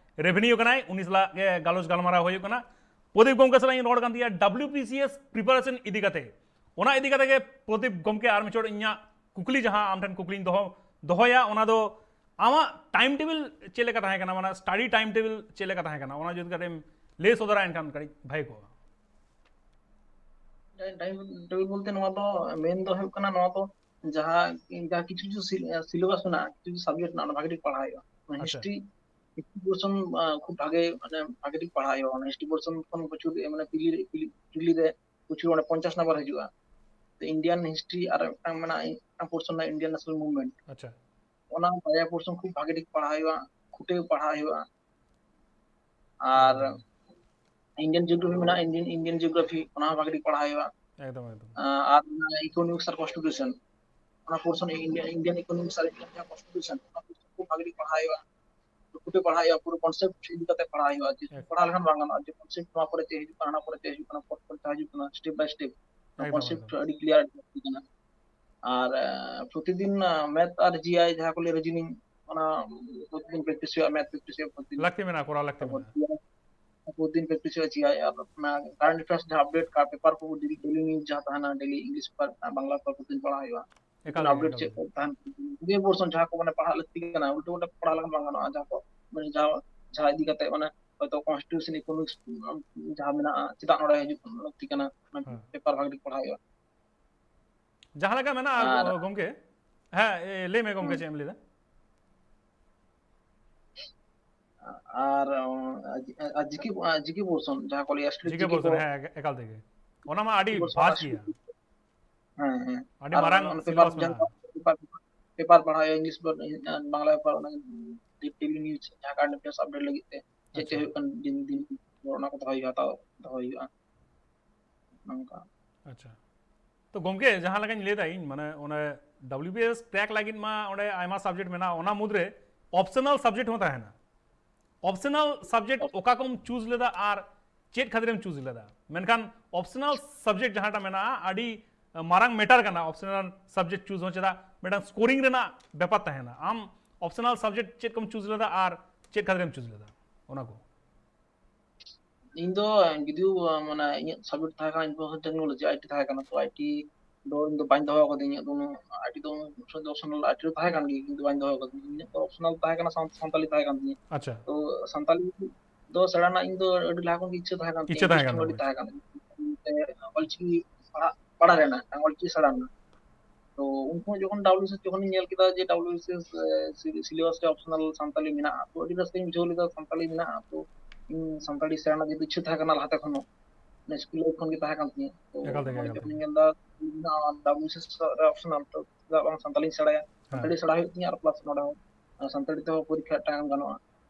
Revenue ᱠᱟᱱᱟᱭ᱾ ᱩᱱᱤ ᱥᱟᱞᱟᱜ ᱜᱮ ᱜᱟᱞᱚᱪ ᱜᱟᱞᱢᱟᱨᱟᱣ ᱦᱩᱭᱩᱜ ᱠᱟᱱᱟ᱾ ᱯᱨᱚᱫᱤᱯ ᱜᱚᱢᱠᱮ ᱥᱟᱞᱟᱜ ᱤᱧ ᱨᱚᱲ ᱠᱟᱱ ᱛᱟᱦᱮᱸᱫ W B C S preparation ᱤᱫᱤ ᱠᱟᱛᱮ᱾ ᱚᱱᱟ ᱤᱫᱤ ᱠᱟᱛᱮ ᱜᱮ ᱯᱨᱚᱫᱤᱯ ᱜᱚᱢᱠᱮ ᱟᱨ ᱢᱤᱫ ᱪᱷᱚᱴ ᱤᱧᱟᱹᱜ ᱠᱩᱠᱞᱤ, ᱡᱟᱦᱟᱸ ᱟᱢ ᱴᱷᱮᱱ ᱠᱩᱠᱞᱤᱧ ᱫᱚᱦᱚ ᱫᱚᱦᱚᱭᱟ, ᱚᱱᱟ ᱫᱚ ᱟᱢᱟᱜ time table ᱪᱮᱫ ᱞᱮᱠᱟ ᱛᱟᱦᱮᱸ ᱠᱟᱱᱟ, ᱢᱟᱱᱮ study time table ᱪᱮᱫ ᱞᱮᱠᱟ ᱛᱟᱦᱮᱸ ᱠᱟᱱᱟ, ᱚᱱᱟ ᱡᱩᱫᱤ ᱠᱟᱹᱴᱤᱡ ᱮᱢ ᱞᱟᱹᱭ ᱥᱚᱫᱚᱨᱟ ᱮᱱᱠᱷᱟᱱ ᱠᱟᱹᱴᱤᱡ ᱵᱷᱟᱜᱮ ᱠᱚᱜᱼᱟ᱾ Time table ᱵᱚᱞᱛᱮ ᱱᱚᱣᱟ ᱫᱚ ᱢᱮᱱ ᱫᱚ ᱦᱩᱭᱩᱜ ᱠᱟᱱᱟ, ᱱᱚᱣᱟ ᱫᱚ ᱡᱟᱦᱟᱸ ᱡᱟᱦᱟᱸ ᱠᱤᱪᱷᱩ ᱠᱤᱪᱷᱩ syllabus ᱢᱮᱱᱟᱜᱼᱟ, ᱠᱤᱪᱷᱩ subject ᱢᱮᱱᱟᱜᱼᱟ, ᱚᱱᱟ ᱵᱷᱟᱜᱮ ᱴᱷᱤᱠ ᱯᱟᱲᱦᱟᱣ ᱦᱩᱭᱩᱜᱼᱟ᱾ ᱟᱪᱪᱷᱟ᱾ History, history portion ᱠᱷᱩᱵ ᱵᱷᱟᱜᱮ, ᱢᱟᱱᱮ ᱵᱷᱟᱜᱮ ᱴᱷᱤᱠ ᱯᱟᱲᱦᱟᱣ ᱦᱩᱭᱩᱜᱼᱟ᱾ History portion ᱠᱷᱚᱱ ᱯᱨᱚᱪᱩᱨ ᱢᱟᱱᱮ ᱯᱤᱞᱤ ᱨᱮ ᱯᱤᱞᱤ ᱨᱮ ᱯᱨᱚᱪᱩᱨ ᱚᱸᱰᱮ ᱯᱚᱧᱪᱟᱥ ᱱᱟᱢᱵᱟᱨ ᱦᱤᱡᱩᱜᱼᱟ᱾ ᱛᱚ Indian history ᱟᱨ ᱢᱤᱫᱴᱟᱝ ᱢᱮᱱᱟᱜᱼᱟ, ᱢᱤᱫᱴᱟᱝ portion ᱢᱮᱱᱟᱜᱼᱟ Indian national movement᱾ ᱟᱪᱪᱷᱟ᱾ ᱚᱱᱟ ᱵᱟᱨᱭᱟ portion ᱠᱷᱩᱵ ᱵᱷᱟᱜᱮ ᱴᱷᱤᱠ ᱯᱟᱲᱦᱟᱣ ᱦᱩᱭᱩᱜᱼᱟ, ᱠᱷᱩᱴᱟᱹᱣ ᱯᱟᱲᱦᱟᱣ ᱦᱩᱭᱩᱜᱼᱟ᱾ ᱟᱨ ᱮᱠᱫᱚᱢ᱾ Indian geography ᱢᱮᱱᱟᱜᱼᱟ, Indian, Indian geography, ᱚᱱᱟ ᱦᱚᱸ ᱵᱷᱟᱜᱮ ᱴᱷᱤᱠ ᱯᱟᱲᱦᱟᱣ ᱦᱩᱭᱩᱜᱼᱟ᱾ ᱮᱠᱫᱚᱢ ᱮᱠᱫᱚᱢ᱾ ᱟᱨ economics ᱟᱨ constitution, ᱚᱱᱟ portion Indian, Indian economics ᱟᱨ Indian constitution, ᱚᱱᱟ portion ᱠᱷᱩᱵ ᱵᱷᱟᱜᱮ ᱴᱷᱤᱠ ᱯᱟᱲᱦᱟᱣ ᱦᱩᱭᱩᱜᱼᱟ᱾ ᱠᱷᱩᱴᱟᱹᱣ ᱯᱟᱲᱦᱟᱣ ᱦᱩᱭᱩᱜᱼᱟ, ᱯᱩᱨᱟᱹ concept ᱤᱫᱤ ᱠᱟᱛᱮ ᱯᱟᱲᱦᱟᱣ ᱦᱩᱭᱩᱜᱼᱟ᱾ ᱡᱮ ᱮᱠ- ᱯᱟᱲᱦᱟᱣ ᱞᱮᱠᱷᱟᱱ ᱵᱟᱝ ᱜᱟᱱᱚᱜᱼᱟ ᱡᱮ concept ᱱᱚᱣᱟ ᱯᱚᱨᱮ ᱪᱮᱫ ᱦᱤᱡᱩᱜ ᱠᱟᱱᱟ, ᱦᱟᱱᱟ ᱯᱚᱨᱮ ᱪᱮᱫ ᱦᱤᱡᱩᱜ ᱠᱟᱱᱟ, ᱯᱚᱨ ᱯᱚᱨ ᱡᱟᱦᱟᱸ ᱦᱤᱡᱩᱜ ᱠᱟᱱᱟ, step by step ᱮᱠᱫᱚᱢ, concept ᱮᱠᱫᱚᱢ᱾ ᱟᱹᱰᱤ clear ᱞᱟᱹᱠᱛᱤ ᱠᱟᱱᱟ᱾ ᱟᱨ ᱟᱸ, ᱯᱨᱚᱛᱤᱫᱤᱱ math ᱟᱨ G I ᱡᱟᱦᱟᱸ ᱠᱚ ᱞᱟᱹᱭᱟ reasoning, ᱚᱱᱟ ᱯᱨᱚᱛᱤᱫᱤᱱ practice ᱦᱩᱭᱩᱜᱼᱟ, math practice ᱦᱩᱭᱩᱜᱼᱟ ᱯᱨᱚᱛᱤᱫᱤᱱ᱾ ᱞᱟᱹᱠᱛᱤ ᱢᱮᱱᱟᱜᱼᱟ, ᱠᱚᱨᱟᱣ ᱞᱟᱹᱠᱛᱤ ᱢᱮᱱᱟᱜᱼᱟ᱾ ᱯᱨᱚᱛᱤᱫᱤᱱ practice ᱦᱩᱭᱩᱜᱼᱟ G I, ᱟᱨ ᱚᱱᱟ current affairs ᱡᱟᱦᱟᱸ update ᱠᱟᱜᱼᱟ, paper ᱠᱚ daily, daily news ᱡᱟᱦᱟᱸ ᱛᱟᱦᱮᱱᱟ, daily English paper, Bangla paper ᱯᱨᱚᱛᱤᱫᱤᱱ ᱯᱟᱲᱦᱟᱣ ᱦᱩᱭᱩᱜᱼᱟ᱾ ᱮᱠᱟᱞ update ᱜᱮ, ᱪᱮᱫ ᱮᱠᱟᱞ ᱠᱚ ᱛᱟᱦᱮᱱ, ᱡᱩᱫᱤ portion ᱡᱟᱦᱟᱸ ᱠᱚ ᱢᱟᱱᱮ ᱯᱟᱲᱦᱟᱜ ᱞᱟᱹᱠᱛᱤ ᱠᱟᱱᱟ, ᱩᱞᱴᱟᱹ ᱯᱟᱞᱴᱟ ᱯᱟᱲᱦᱟᱣ ᱞᱮᱠᱷᱟᱱ ᱵᱟᱝ ᱜᱟᱱᱚᱜᱼᱟ᱾ ᱡᱟᱦᱟᱸ ᱠᱚ ᱢᱟᱱᱮ ᱡᱟᱦᱟᱸ, ᱡᱟᱦᱟᱸ ᱤᱫᱤ ᱠᱟᱛᱮ ᱢᱟᱱᱮ ᱦᱚᱭᱛᱚ constitution, economics ᱡᱟᱦᱟᱸ ᱢᱮᱱᱟᱜᱼᱟ, ᱪᱮᱫᱟᱜ ᱱᱚᱰᱮ ᱦᱤᱡᱩᱜ ᱞᱟᱹᱠᱛᱤ ᱠᱟᱱᱟ, ᱚᱱᱟ ᱦᱮᱸ᱾ Paper ᱵᱷᱟᱜᱮ ᱴᱷᱤᱠ ᱯᱟᱲᱦᱟᱣ ᱦᱩᱭᱩᱜᱼᱟ᱾ ᱡᱟᱦᱟᱸ ᱞᱮᱠᱟ ᱢᱮᱱᱟᱜᱼᱟ ᱟᱨ ᱜᱚᱢᱠᱮ, ᱦᱮᱸ, ᱮ, ᱞᱟᱹᱭ ᱢᱮ ᱜᱚᱢᱠᱮ, ᱦᱩᱸ᱾ ᱪᱮᱫ ᱮᱢ ᱞᱟᱹᱭᱫᱟ? ᱟᱨ, ᱟᱨ ᱡᱤ ᱠᱮ, ᱡᱤ ᱠᱮ portion ᱡᱟᱦᱟᱸ ᱠᱚ ᱞᱟᱹᱭᱟ, ᱥᱴᱮᱴ ᱡᱤ ᱠᱮ ᱡᱤ ᱠᱮ portion, ᱠᱚ, ᱦᱮᱸ, ᱮᱠᱟᱞ ᱛᱮᱜᱮ᱾ ᱚᱱᱟ ᱢᱟ ᱟᱹᱰᱤ ᱡᱤ ᱠᱮ portion vast ᱟᱨ ᱜᱮᱭᱟ᱾ ᱦᱮᱸ, ᱦᱮᱸ᱾ ᱟᱹᱰᱤ ᱟᱨ ᱢᱟᱨᱟᱝ ᱚᱱᱟ paper syllabus ᱡᱟᱦᱟᱸ ᱢᱮᱱᱟᱜᱼᱟ᱾ paper, paper ᱯᱟᱲᱦᱟᱣ ᱦᱩᱭᱩᱜᱼᱟ, English ᱯᱟᱲᱦᱟᱣ, ᱵᱟᱝᱞᱟ paper, ᱚᱱᱟ daily news ᱡᱟᱦᱟᱸ current affairs update ᱞᱟᱹᱜᱤᱫ ᱛᱮ ᱪᱮᱫ ᱪᱮᱫ ᱟᱪᱪᱷᱟ᱾ ᱦᱩᱭᱩᱜ ᱠᱟᱱᱟ ᱫᱤᱱ ᱫᱤᱱ, ᱚᱱᱟ ᱠᱚ ᱫᱚᱦᱚᱭ ᱦᱩᱭᱩᱜᱼᱟ, ᱦᱟᱛᱟᱣ ᱫᱚᱦᱚᱭ ᱦᱩᱭᱩᱜᱼᱟ, ᱱᱚᱝᱠᱟ᱾ ᱟᱪᱪᱷᱟ, ᱛᱚ ᱜᱚᱢᱠᱮ, ᱡᱟᱦᱟᱸ ᱞᱮᱠᱟᱧ ᱞᱟᱹᱭᱫᱟ ᱤᱧ, ᱢᱟᱱᱮ ᱚᱱᱮ W B S crack ᱞᱟᱹᱜᱤᱫ ᱢᱟ ᱚᱸᱰᱮ ᱟᱭᱢᱟ subject ᱢᱮᱱᱟᱜᱼᱟ, ᱚᱱᱟ ᱢᱩᱫᱽᱨᱮ optional subject ᱦᱚᱸ ᱛᱟᱦᱮᱱᱟ᱾ Optional subject ᱚᱠᱟ ᱠᱚᱢ choose ᱞᱮᱫᱟ ᱟᱨ ᱪᱮᱫ ᱠᱷᱟᱹᱛᱤᱨᱮᱢ choose ᱞᱮᱫᱟ? ᱢᱮᱱᱠᱷᱟᱱ optional subject ᱡᱟᱦᱟᱸᱴᱟᱜ ᱢᱮᱱᱟᱜᱼᱟ, ᱟᱹᱰᱤ ᱢᱟᱨᱟᱝ matter ᱠᱟᱱᱟ optional subject choose ᱦᱚᱸ᱾ ᱪᱮᱫᱟᱜ? ᱢᱤᱫᱴᱟᱝ scoring ᱨᱮᱱᱟᱜ ᱵᱮᱯᱟᱨ ᱛᱟᱦᱮᱱᱟ᱾ ᱟᱢ optional subject ᱪᱮᱫ ᱠᱚᱢ choose ᱞᱮᱫᱟ ᱟᱨ ᱪᱮᱫ ᱠᱷᱟᱹᱛᱤᱨᱮᱢ choose ᱞᱮᱫᱟ, ᱚᱱᱟ ᱠᱚ? ᱤᱧ ᱫᱚ ᱡᱩᱫᱤ ᱢᱟᱱᱮ ᱤᱧᱟᱹᱜ subject ᱛᱟᱦᱮᱸ ᱠᱟᱱᱟ information technology, IT ᱛᱟᱦᱮᱸ ᱠᱟᱱᱟ, ᱛᱚ IT ᱫᱚ ᱤᱧ ᱫᱚ ᱵᱟᱹᱧ ᱫᱚᱦᱚ ᱟᱠᱟᱫᱤᱧ᱾ ᱤᱧᱟᱹᱜ ᱫᱚ ᱩᱱᱟᱹᱜ IT ᱫᱚ ᱩᱱᱟᱹᱜ optional IT ᱨᱮ ᱛᱟᱦᱮᱸ ᱠᱟᱱ ᱜᱮᱭᱟ, ᱠᱤᱱᱛᱩ ᱵᱟᱹᱧ ᱫᱚᱦᱚ ᱟᱠᱟᱫᱤᱧ᱾ ᱤᱧᱟᱹᱜ ᱫᱚ optional ᱛᱟᱦᱮᱸ ᱠᱟᱱᱟ ᱥᱟᱱᱛᱟᱞᱤ ᱛᱟᱦᱮᱸ ᱠᱟᱱ ᱛᱤᱧᱟᱹ᱾ ᱟᱪᱪᱷᱟ᱾ ᱛᱚ ᱥᱟᱱᱛᱟᱞᱤ ᱫᱚ ᱥᱮᱬᱟ ᱨᱮᱱᱟᱜ ᱤᱧ ᱫᱚ ᱟᱹᱰᱤ ᱞᱟᱦᱟ ᱠᱷᱚᱱ ᱜᱮ ᱤᱪᱪᱷᱟᱹ ᱛᱟᱦᱮᱸ ᱠᱟᱱ ᱛᱤᱧᱟᱹ, ᱤᱪᱪᱷᱟᱹ ᱛᱟᱦᱮᱸ ᱠᱟᱱ ᱟᱹᱰᱤ ᱛᱟᱢᱟ᱾ ᱛᱟᱦᱮᱸ ᱠᱟᱱ ᱛᱤᱧᱟᱹ᱾ ᱚᱞᱪᱤᱠᱤ ᱯᱟᱲᱦᱟᱜ ᱯᱟᱲᱦᱟᱜ ᱨᱮᱱᱟᱜ, ᱚᱞᱪᱤᱠᱤ ᱥᱮᱬᱟ ᱨᱮᱱᱟᱜ᱾ ᱛᱚ ᱩᱱ ᱥᱚᱢᱚᱭ ᱡᱚᱠᱷᱚᱱ WBCS ᱡᱚᱠᱷᱚᱱᱤᱧ ᱧᱮᱞ ᱠᱮᱫᱟ ᱡᱮ WBCS syllabus ᱨᱮ optional ᱥᱟᱱᱛᱟᱞᱤ ᱢᱮᱱᱟᱜᱼᱟ, ᱛᱚ ᱟᱹᱰᱤ ᱨᱟᱹᱥᱠᱟᱹᱧ ᱵᱩᱡᱷᱟᱹᱣ ᱞᱮᱫᱟ ᱥᱟᱱᱛᱟᱞᱤ ᱢᱮᱱᱟᱜᱼᱟ᱾ ᱛᱚ ᱤᱧ ᱥᱟᱱᱛᱟᱲᱤ ᱥᱮᱬᱟ ᱨᱮᱱᱟᱜ ᱡᱮᱦᱮᱛᱩ ᱤᱪᱪᱷᱟᱹ ᱛᱟᱦᱮᱸ ᱠᱟᱱᱟ ᱞᱟᱦᱟᱛᱮ ᱠᱷᱚᱱ ᱦᱚᱸ, ᱢᱟᱱᱮ ᱥᱠᱩᱞ ᱞᱟᱭᱤᱯᱷ ᱠᱷᱚᱱ ᱜᱮ ᱛᱟᱦᱮᱸ ᱠᱟᱱ ᱛᱤᱧᱟᱹ᱾ ᱛᱚ ᱮᱠᱟᱞ ᱛᱮᱜᱮ, ᱱᱚᱰᱮ ᱮᱠᱟᱞ ᱡᱚᱠᱷᱚᱱᱤᱧ ᱛᱮᱜᱮ᱾ ᱧᱮᱞ ᱮᱫᱟ WBCS ᱨᱮ optional, ᱛᱚ ᱪᱮᱫᱟᱜ ᱵᱟᱝ ᱥᱟᱱᱛᱟᱞᱤᱧ ᱥᱮᱬᱟᱭᱟ? ᱦᱮᱸ᱾ ᱥᱟᱱᱛᱟᱲᱤ ᱥᱮᱬᱟ ᱦᱩᱭᱩᱜ ᱛᱤᱧᱟᱹ, ᱟᱨ plus ᱱᱚᱰᱮ ᱦᱚᱸ ᱥᱟᱱᱛᱟᱲᱤ ᱛᱮᱦᱚᱸ ᱯᱚᱨᱤᱠᱠᱷᱟ ᱢᱤᱫᱴᱟᱝ ᱮᱢ ᱜᱟᱱᱚᱜᱼᱟ᱾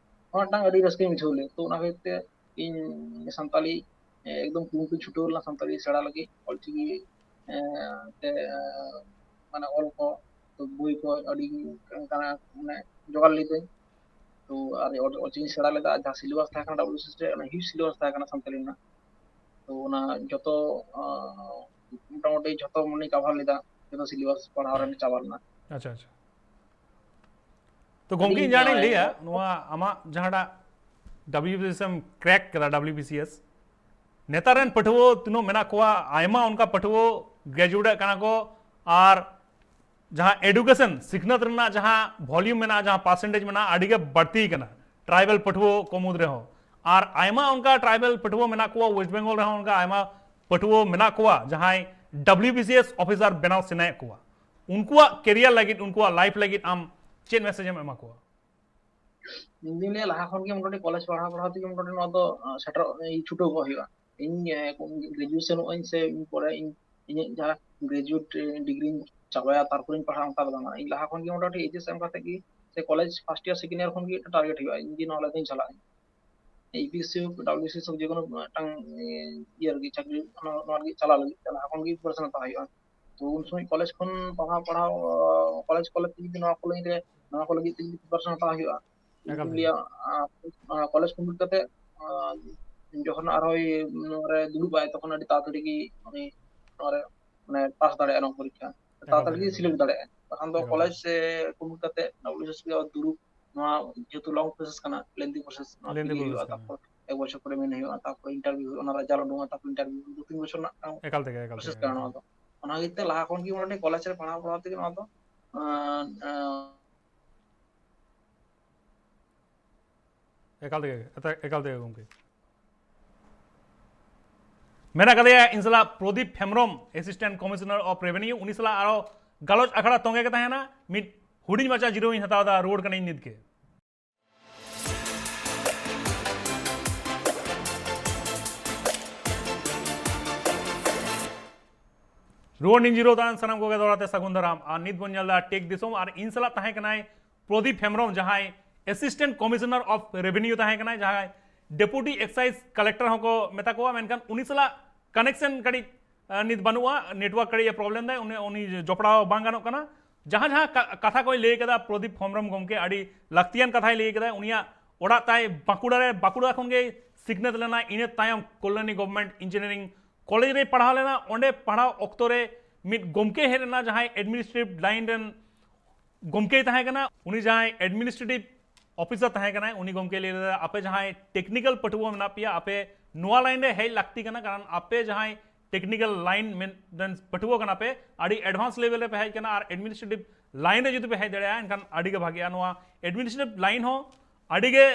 ᱚᱱᱟ ᱢᱤᱫᱴᱟᱝ ᱟᱹᱰᱤ ᱨᱟᱹᱥᱠᱟᱹᱧ ᱵᱩᱡᱷᱟᱹᱣ ᱞᱮᱫ᱾ ᱛᱚ ᱚᱱᱟ ᱠᱷᱟᱹᱛᱤᱨ ᱛᱮ ᱤᱧ ᱥᱟᱱᱛᱟᱞᱤ ᱮᱠᱫᱚᱢ ᱠᱩᱨᱩᱢᱩᱴᱩᱧ ᱪᱷᱩᱴᱟᱹᱣ ᱞᱮᱱᱟ ᱥᱟᱱᱛᱟᱲᱤ ᱥᱮᱬᱟ ᱞᱟᱹᱜᱤᱫ, ᱚᱞᱪᱤᱠᱤ ᱛᱮ ᱢᱟᱱᱮ ᱚᱞ ᱠᱚ, ᱛᱚ ᱵᱳᱭ ᱠᱚ ᱟᱹᱰᱤ ᱚᱱᱠᱟᱱᱟᱜ ᱢᱟᱱᱮ ᱡᱚᱜᱟᱲ ᱞᱤᱫᱟᱹᱧ᱾ ᱛᱚ ᱟᱨ ᱚᱞ- ᱚᱞᱪᱤᱠᱤᱧ ᱥᱮᱬᱟ ᱞᱮᱫᱟ, ᱡᱟᱦᱟᱸ syllabus ᱛᱟᱦᱮᱸ ᱠᱟᱱᱟ WBCS ᱨᱮ, ᱚᱱᱟ huge syllabus ᱛᱟᱦᱮᱸ ᱠᱟᱱᱟ ᱥᱟᱱᱛᱟᱲᱤ ᱨᱮᱱᱟᱜ᱾ ᱛᱚ ᱚᱱᱟ ᱡᱚᱛᱚ ᱟᱸ, ᱢᱚᱴᱟᱢᱩᱴᱤ ᱡᱚᱛᱚ ᱢᱟᱱᱮ cover ᱞᱮᱫᱟ, ᱡᱚᱛᱚ syllabus ᱯᱟᱲᱦᱟᱣ ᱨᱮ ᱪᱟᱵᱟ ᱞᱮᱱᱟ᱾ ᱟᱪᱪᱷᱟ, ᱟᱪᱪᱷᱟ᱾ ᱛᱚ ᱜᱚᱢᱠᱮ, ᱤᱧ ᱡᱟᱦᱟᱸᱧ ᱞᱟᱹᱭᱟ, ᱱᱚᱣᱟ ᱟᱢᱟᱜ ᱡᱟᱦᱟᱸᱴᱟᱜ WBCS ᱮᱢ crack ᱠᱮᱫᱟ, WBCS, ᱱᱮᱛᱟᱨ ᱨᱮᱱ ᱯᱟᱹᱴᱷᱩᱣᱟᱹ ᱛᱤᱱᱟᱹᱜ ᱢᱮᱱᱟᱜ ᱠᱚᱣᱟ, ᱟᱭᱢᱟ ᱚᱱᱠᱟ ᱯᱟᱹᱴᱷᱩᱣᱟᱹ graduate ᱠᱟᱱᱟ ᱠᱚ, ᱟᱨ ᱡᱟᱦᱟᱸ education, ᱥᱤᱠᱷᱱᱟᱹᱛ ᱨᱮᱱᱟᱜ ᱡᱟᱦᱟᱸ volume ᱢᱮᱱᱟᱜᱼᱟ, ᱡᱟᱦᱟᱸ percentage ᱢᱮᱱᱟᱜᱼᱟ, ᱟᱹᱰᱤ ᱜᱮ ᱵᱟᱹᱲᱛᱤ ᱠᱟᱱᱟ tribal ᱯᱟᱹᱴᱷᱩᱣᱟᱹ ᱠᱚ ᱢᱩᱫᱽ ᱨᱮᱦᱚᱸ᱾ ᱟᱨ ᱟᱭᱢᱟ ᱚᱱᱠᱟ tribal ᱯᱟᱹᱴᱷᱩᱣᱟᱹ ᱢᱮᱱᱟᱜ ᱠᱚᱣᱟ, West Bengal ᱨᱮᱦᱚᱸ ᱚᱱᱠᱟ ᱟᱭᱢᱟ ᱯᱟᱹᱴᱷᱩᱣᱟᱹ ᱢᱮᱱᱟᱜ ᱠᱚᱣᱟ ᱡᱟᱦᱟᱸᱭ WBCS officer ᱵᱮᱱᱟᱣ ᱥᱟᱱᱟᱭᱮᱫ ᱠᱚᱣᱟ᱾ ᱩᱱᱠᱩᱣᱟᱜ career ᱞᱟᱹᱜᱤᱫ, ᱩᱱᱠᱩᱣᱟᱜ life ᱞᱟᱹᱜᱤᱫ ᱟᱢ ᱪᱮᱫ message ᱮᱢ ᱮᱢᱟ ᱠᱚᱣᱟ? ᱤᱧ ᱫᱩᱧ ᱞᱟᱹᱭᱟ, ᱞᱟᱦᱟ ᱠᱷᱚᱱ ᱜᱮ ᱢᱚᱴᱟᱢᱩᱴᱤ ᱠᱚᱞᱮᱡᱽ ᱯᱟᱲᱦᱟᱣ ᱯᱟᱲᱦᱟᱣ ᱛᱮᱜᱮ ᱢᱚᱴᱟᱢᱩᱴᱤ ᱱᱚᱣᱟ ᱫᱚ, ᱟᱸ, ᱥᱮᱴᱮᱨᱚᱜ, ᱤᱭᱟᱹ, ᱪᱷᱩᱴᱟᱹᱣ ᱠᱚᱜ ᱦᱩᱭᱩᱜᱼᱟ᱾ ᱤᱧ, ᱮ, ᱜᱨᱮᱡᱩᱭᱮᱥᱚᱱᱚᱜ ᱟᱹᱧ ᱥᱮ ᱤᱧ ᱯᱚᱨᱮ ᱤᱧ, ᱤᱧᱟᱹᱜ ᱡᱟᱦᱟᱸ ᱜᱨᱮᱡᱩᱭᱮᱴ, ᱮ, ᱰᱤᱜᱽᱨᱤᱧ ᱪᱟᱵᱟᱭᱟ, ᱛᱟᱨᱯᱚᱨᱮᱧ ᱯᱟᱲᱦᱟᱜᱼᱟ, ᱚᱱᱠᱟ ᱫᱚ ᱵᱟᱝᱟ᱾ ᱤᱧ ᱞᱟᱦᱟ ᱠᱷᱚᱱ ᱜᱮ ᱢᱚᱴᱟᱢᱩᱴᱤ ᱮᱭᱤᱪ ᱮᱥ ᱮᱢ ᱠᱟᱛᱮ ᱜᱮ ᱥᱮ college first year, second year ᱠᱷᱚᱱ ᱜᱮ ᱢᱤᱫᱴᱟᱝ target ᱦᱩᱭᱩᱜᱼᱟ, ᱤᱧ ᱡᱮ ᱱᱚᱣᱟ ᱞᱟᱭᱤᱱ ᱛᱤᱧ ᱪᱟᱞᱟᱜᱼᱟ᱾ ᱤᱭᱩ ᱯᱤ ᱮᱥ ᱥᱤ ᱦᱳᱠ, ᱰᱟᱵᱞᱤᱭᱩ ᱵᱤ ᱥᱤ ᱮᱥ ᱦᱳᱠ, ᱡᱮᱠᱳᱱᱳ ᱢᱤᱫᱴᱟᱝ, ᱮ, ᱤᱭᱟᱹ ᱨᱮᱜᱮ ᱪᱟᱹᱠᱨᱤ, ᱱᱚᱣᱟ, ᱱᱚᱣᱟ ᱞᱟᱹᱜᱤᱫ ᱪᱟᱞᱟᱜ ᱞᱟᱹᱜᱤᱫ ᱛᱮ ᱞᱟᱦᱟ ᱠᱷᱚᱱ ᱜᱮ preparation ᱦᱟᱛᱟᱣ ᱦᱩᱭᱩᱜᱼᱟ᱾ ᱛᱚ ᱩᱱ ᱥᱚᱢᱚᱭ ᱠᱚᱞᱮᱡᱽ ᱠᱷᱚᱱ ᱯᱟᱲᱦᱟᱣ ᱯᱟᱲᱦᱟᱣ, ᱠᱚᱞᱮᱡᱽ ᱠᱚᱞᱮᱡᱽ ᱛᱮ ᱡᱩᱫᱤ ᱱᱚᱣᱟ ᱠᱚ ᱞᱟᱭᱤᱱ ᱨᱮ, ᱱᱚᱣᱟ ᱠᱚ ᱞᱟᱹᱜᱤᱫ ᱛᱮ ᱡᱩᱫᱤ preparation ᱦᱟᱛᱟᱣ ᱦᱩᱭᱩᱜᱼᱟ, ᱮᱠᱟᱞ ᱤᱧ ᱜᱮ᱾ ᱞᱟᱹᱭᱟ, ᱟ, ᱟ, ᱠᱚᱞᱮᱡᱽ complete ᱠᱟᱛᱮ, ᱟ, ᱡᱚᱠᱷᱚᱱ ᱟᱨᱦᱚᱸᱭ ᱱᱚᱣᱟ ᱨᱮ ᱫᱩᱲᱩᱵ ᱟᱭ, ᱛᱚᱠᱷᱚᱱ ᱟᱹᱰᱤ ᱛᱟᱲᱟᱛᱟᱲᱤ ᱜᱮ ᱩᱱᱤ ᱱᱚᱣᱟ ᱨᱮ, ᱢᱟᱱᱮ, ᱯᱟᱥ ᱫᱟᱲᱮᱭᱟᱜᱼᱟ ᱱᱚᱣᱟ ᱯᱚᱨᱤᱠᱠᱷᱟ, ᱮᱠᱟᱞ ᱛᱟᱲᱟᱛᱟᱲᱤ ᱛᱮᱜᱮ, ᱜᱮ ᱮᱠᱟᱞ ᱥᱤᱞᱮᱠᱴ ᱛᱮᱜᱮ᱾ ᱫᱟᱲᱮᱭᱟᱜᱼᱟ᱾ ᱵᱟᱠᱷᱟᱱ ᱫᱚ ᱮᱠᱟᱞ ᱠᱚᱞᱮᱡᱽ ᱛᱮᱜᱮ᱾ ᱥᱮ complete ᱠᱟᱛᱮ ᱰᱟᱵᱞᱤᱭᱩ ᱵᱤ ᱥᱤ ᱮᱥ ᱫᱩᱲᱩᱵ, ᱱᱚᱣᱟ ᱡᱮᱦᱮᱛᱩ long process ᱠᱟᱱᱟ, lengthy process, ᱱᱚᱣᱟ Lengthy ᱛᱮᱜᱮ process ᱦᱩᱭᱩᱜᱼᱟ᱾ ᱠᱟᱱᱟ᱾ ᱛᱟᱨᱯᱚᱨ ᱮᱠ ᱵᱚᱪᱷᱚᱨ ᱯᱚᱨᱮ ᱢᱮᱱ ᱦᱩᱭᱩᱜᱼᱟ, ᱛᱟᱨᱯᱚᱨ ᱤᱱᱴᱟᱨᱵᱷᱤᱭᱩ ᱦᱩᱭᱩᱜᱼᱟ, ᱚᱱᱟ ᱨᱮᱡᱟᱞᱴ ᱩᱰᱩᱝᱚᱜᱼᱟ, ᱛᱟᱨᱯᱚᱨ ᱤᱱᱴᱟᱨᱵᱷᱤᱭᱩ ᱫᱩ ᱛᱤᱱ ᱵᱚᱪᱷᱚᱨ ᱨᱮᱱᱟᱜ ᱮᱠᱟᱞ ᱛᱮᱜᱮ ᱮᱠᱟᱞ ᱯᱨᱚᱥᱮᱥ ᱛᱮᱜᱮ ᱠᱟᱱᱟ ᱱᱚᱣᱟ ᱫᱚ᱾ ᱚᱱᱟ ᱦᱚᱛᱮᱡ ᱛᱮ ᱞᱟᱦᱟ ᱠᱷᱚᱱ ᱜᱮ ᱢᱚᱴᱟᱢᱩᱴᱤ ᱠᱚᱞᱮᱡᱽ ᱨᱮ ᱯᱟᱲᱦᱟᱣ ᱯᱟᱲᱦᱟᱣ ᱛᱮᱜᱮ ᱱᱚᱣᱟ ᱫᱚ ᱟᱸ, ᱟᱸ, ᱮᱠᱟᱞ ᱛᱮᱜᱮ ᱮᱠᱟᱞ ᱛᱮᱜᱮ ᱜᱚᱢᱠᱮ᱾ ᱢᱮᱱᱟᱜ ᱠᱟᱫᱮᱭᱟ ᱤᱧ ᱥᱟᱞᱟᱜ Pradip Hembrom, Assistant Commissioner of Revenue, ᱩᱱᱤ ᱥᱟᱞᱟᱜ ᱟᱨᱚ ᱜᱟᱞᱚᱪ ᱟᱠᱷᱲᱟ ᱛᱚᱸᱜᱮ ᱜᱮ ᱛᱟᱦᱮᱱᱟ᱾ ᱢᱤᱫ ᱦᱩᱰᱤᱧ ᱢᱟᱪᱷᱟ ᱡᱤᱨᱟᱹᱣ ᱤᱧ ᱦᱟᱛᱟᱣ ᱮᱫᱟ, ᱨᱩᱣᱟᱹᱲ ᱠᱟᱹᱱᱟᱹᱧ ᱱᱤᱛ ᱜᱮ᱾ ᱨᱩᱣᱟᱹᱲ ᱱᱤᱧ ᱡᱤᱨᱟᱹᱣ ᱛᱟᱭᱚᱢ ᱥᱟᱱᱟᱢ ᱠᱚᱜᱮ ᱫᱚᱦᱲᱟ ᱛᱮ ᱥᱟᱹᱜᱩᱱ ᱫᱟᱨᱟᱢ᱾ ᱟᱨ ᱱᱤᱛ ᱵᱚᱱ ᱧᱮᱞ ᱮᱫᱟ ᱴᱮᱠ ᱫᱤᱥᱚᱢ, ᱟᱨ ᱤᱧ ᱥᱟᱞᱟᱜ ᱛᱟᱦᱮᱸ ᱠᱟᱱᱟᱭ ᱯᱨᱚᱫᱤᱯ ᱦᱮᱢᱵᱨᱚᱢ, ᱡᱟᱦᱟᱸᱭ Assistant Commissioner of Revenue ᱛᱟᱦᱮᱸ ᱠᱟᱱᱟᱭ, ᱡᱟᱦᱟᱸᱭ Deputy Excise Collector ᱦᱚᱸᱠᱚ ᱢᱮᱛᱟ ᱠᱚᱣᱟ, ᱢᱮᱱᱠᱷᱟᱱ ᱩᱱᱤ ᱥᱟᱞᱟᱜ ᱠᱟᱱᱮᱠᱥᱚᱱ ᱠᱟᱹᱴᱤᱡ ᱟᱸ, ᱱᱤᱛ ᱵᱟᱹᱱᱩᱜᱼᱟ, ᱱᱮᱴᱣᱟᱨᱠ ᱠᱟᱹᱴᱤᱡ ᱮ ᱯᱨᱚᱵᱞᱮᱢ ᱫᱟᱭ, ᱩᱱᱤ ᱩᱱᱤ ᱡᱚᱯᱲᱟᱣ ᱵᱟᱝ ᱜᱟᱱᱚᱜ ᱠᱟᱱᱟ᱾ ᱡᱟᱦᱟᱸ ᱡᱟᱦᱟᱸ ᱠᱟ- ᱠᱟᱛᱷᱟ ᱠᱚᱭ ᱞᱟᱹᱭ ᱠᱟᱫᱟ ᱯᱨᱚᱫᱤᱯ ᱦᱮᱢᱵᱨᱚᱢ ᱜᱚᱢᱠᱮ, ᱟᱹᱰᱤ ᱞᱟᱹᱠᱛᱤᱭᱟᱱ ᱠᱟᱛᱷᱟᱭ ᱞᱟᱹᱭ ᱠᱟᱫᱟ᱾ ᱩᱱᱤᱭᱟᱜ ᱚᱲᱟᱜ ᱛᱟᱭ ᱵᱟᱸᱠᱩᱲᱟ ᱨᱮ, ᱵᱟᱸᱠᱩᱲᱟ ᱠᱷᱚᱱ ᱜᱮ ᱥᱤᱠᱷᱱᱟᱹᱛ ᱞᱮᱱᱟ, ᱤᱱᱟᱹ ᱛᱟᱭᱚᱢ ᱠᱚᱞᱞᱟᱱᱤ ᱜᱚᱵᱷᱚᱨᱱᱢᱮᱱᱴ ᱤᱧᱡᱤᱱᱤᱭᱟᱨᱤᱝ ᱠᱚᱞᱮᱡᱽ ᱨᱮᱭ ᱯᱟᱲᱦᱟᱣ ᱞᱮᱱᱟ᱾ ᱚᱸᱰᱮ ᱯᱟᱲᱦᱟᱣ ᱚᱠᱛᱚ ᱨᱮ ᱢᱤᱫ ᱜᱚᱢᱠᱮ ᱦᱮᱡ ᱞᱮᱱᱟ, ᱡᱟᱦᱟᱸᱭ ᱮᱰᱢᱤᱱᱤᱥᱴᱨᱮᱴᱤᱵᱷ ᱞᱟᱭᱤᱱ ᱨᱮᱱ ᱜᱚᱢᱠᱮᱭ ᱛᱟᱦᱮᱸ ᱠᱟᱱᱟ᱾ ᱩᱱᱤ ᱡᱟᱦᱟᱸᱭ ᱮᱰᱢᱤᱱᱤᱥᱴᱨᱮᱴᱤᱵᱷ ᱚᱯᱷᱤᱥᱟᱨ ᱛᱟᱦᱮᱸ ᱠᱟᱱᱟᱭ, ᱩᱱᱤ ᱜᱚᱢᱠᱮ ᱞᱟᱹᱭ ᱞᱮᱫᱟ, ᱟᱯᱮ ᱡᱟᱦᱟᱸᱭ ᱴᱮᱠᱱᱤᱠᱮᱞ ᱯᱟᱹᱴᱷᱩᱣᱟᱹ ᱢᱮᱱᱟᱜ ᱯᱮᱭᱟ, ᱟᱯᱮ ᱱᱚᱣᱟ ᱞᱟᱭᱤᱱ ᱨᱮ ᱦᱮᱡ ᱞᱟᱹᱠᱛᱤ ᱠᱟᱱᱟ, ᱠᱟᱨᱚᱱ ᱟᱯᱮ ᱡᱟᱦᱟᱸᱭ ᱴᱮᱠᱱᱤᱠᱮᱞ ᱞᱟᱭᱤᱱ ᱢᱮᱱ ᱨᱮᱱ ᱯᱟᱹᱴᱷᱩᱣᱟᱹ ᱠᱟᱱᱟ ᱯᱮ, ᱟᱹᱰᱤ ᱮᱰᱵᱷᱟᱱᱥ ᱞᱮᱵᱮᱞ ᱨᱮ ᱯᱮ ᱦᱮᱡ ᱠᱟᱱᱟ, ᱟᱨ ᱮᱰᱢᱤᱱᱤᱥᱴᱨᱮᱴᱤᱵᱷ ᱞᱟᱭᱤᱱ ᱨᱮ ᱡᱩᱫᱤ ᱯᱮ ᱦᱮᱡ ᱫᱟᱲᱮᱭᱟᱜᱼᱟ, ᱮᱱᱠᱷᱟᱱ ᱟᱹᱰᱤ ᱜᱮ ᱵᱷᱟᱜᱮᱜᱼᱟ᱾ ᱱᱚᱣᱟ ᱮᱰᱢᱤᱱᱤᱥᱴᱨᱮᱴᱤᱵᱷ ᱞᱟᱭᱤᱱ ᱦᱚᱸ ᱟᱹᱰᱤ ᱜᱮ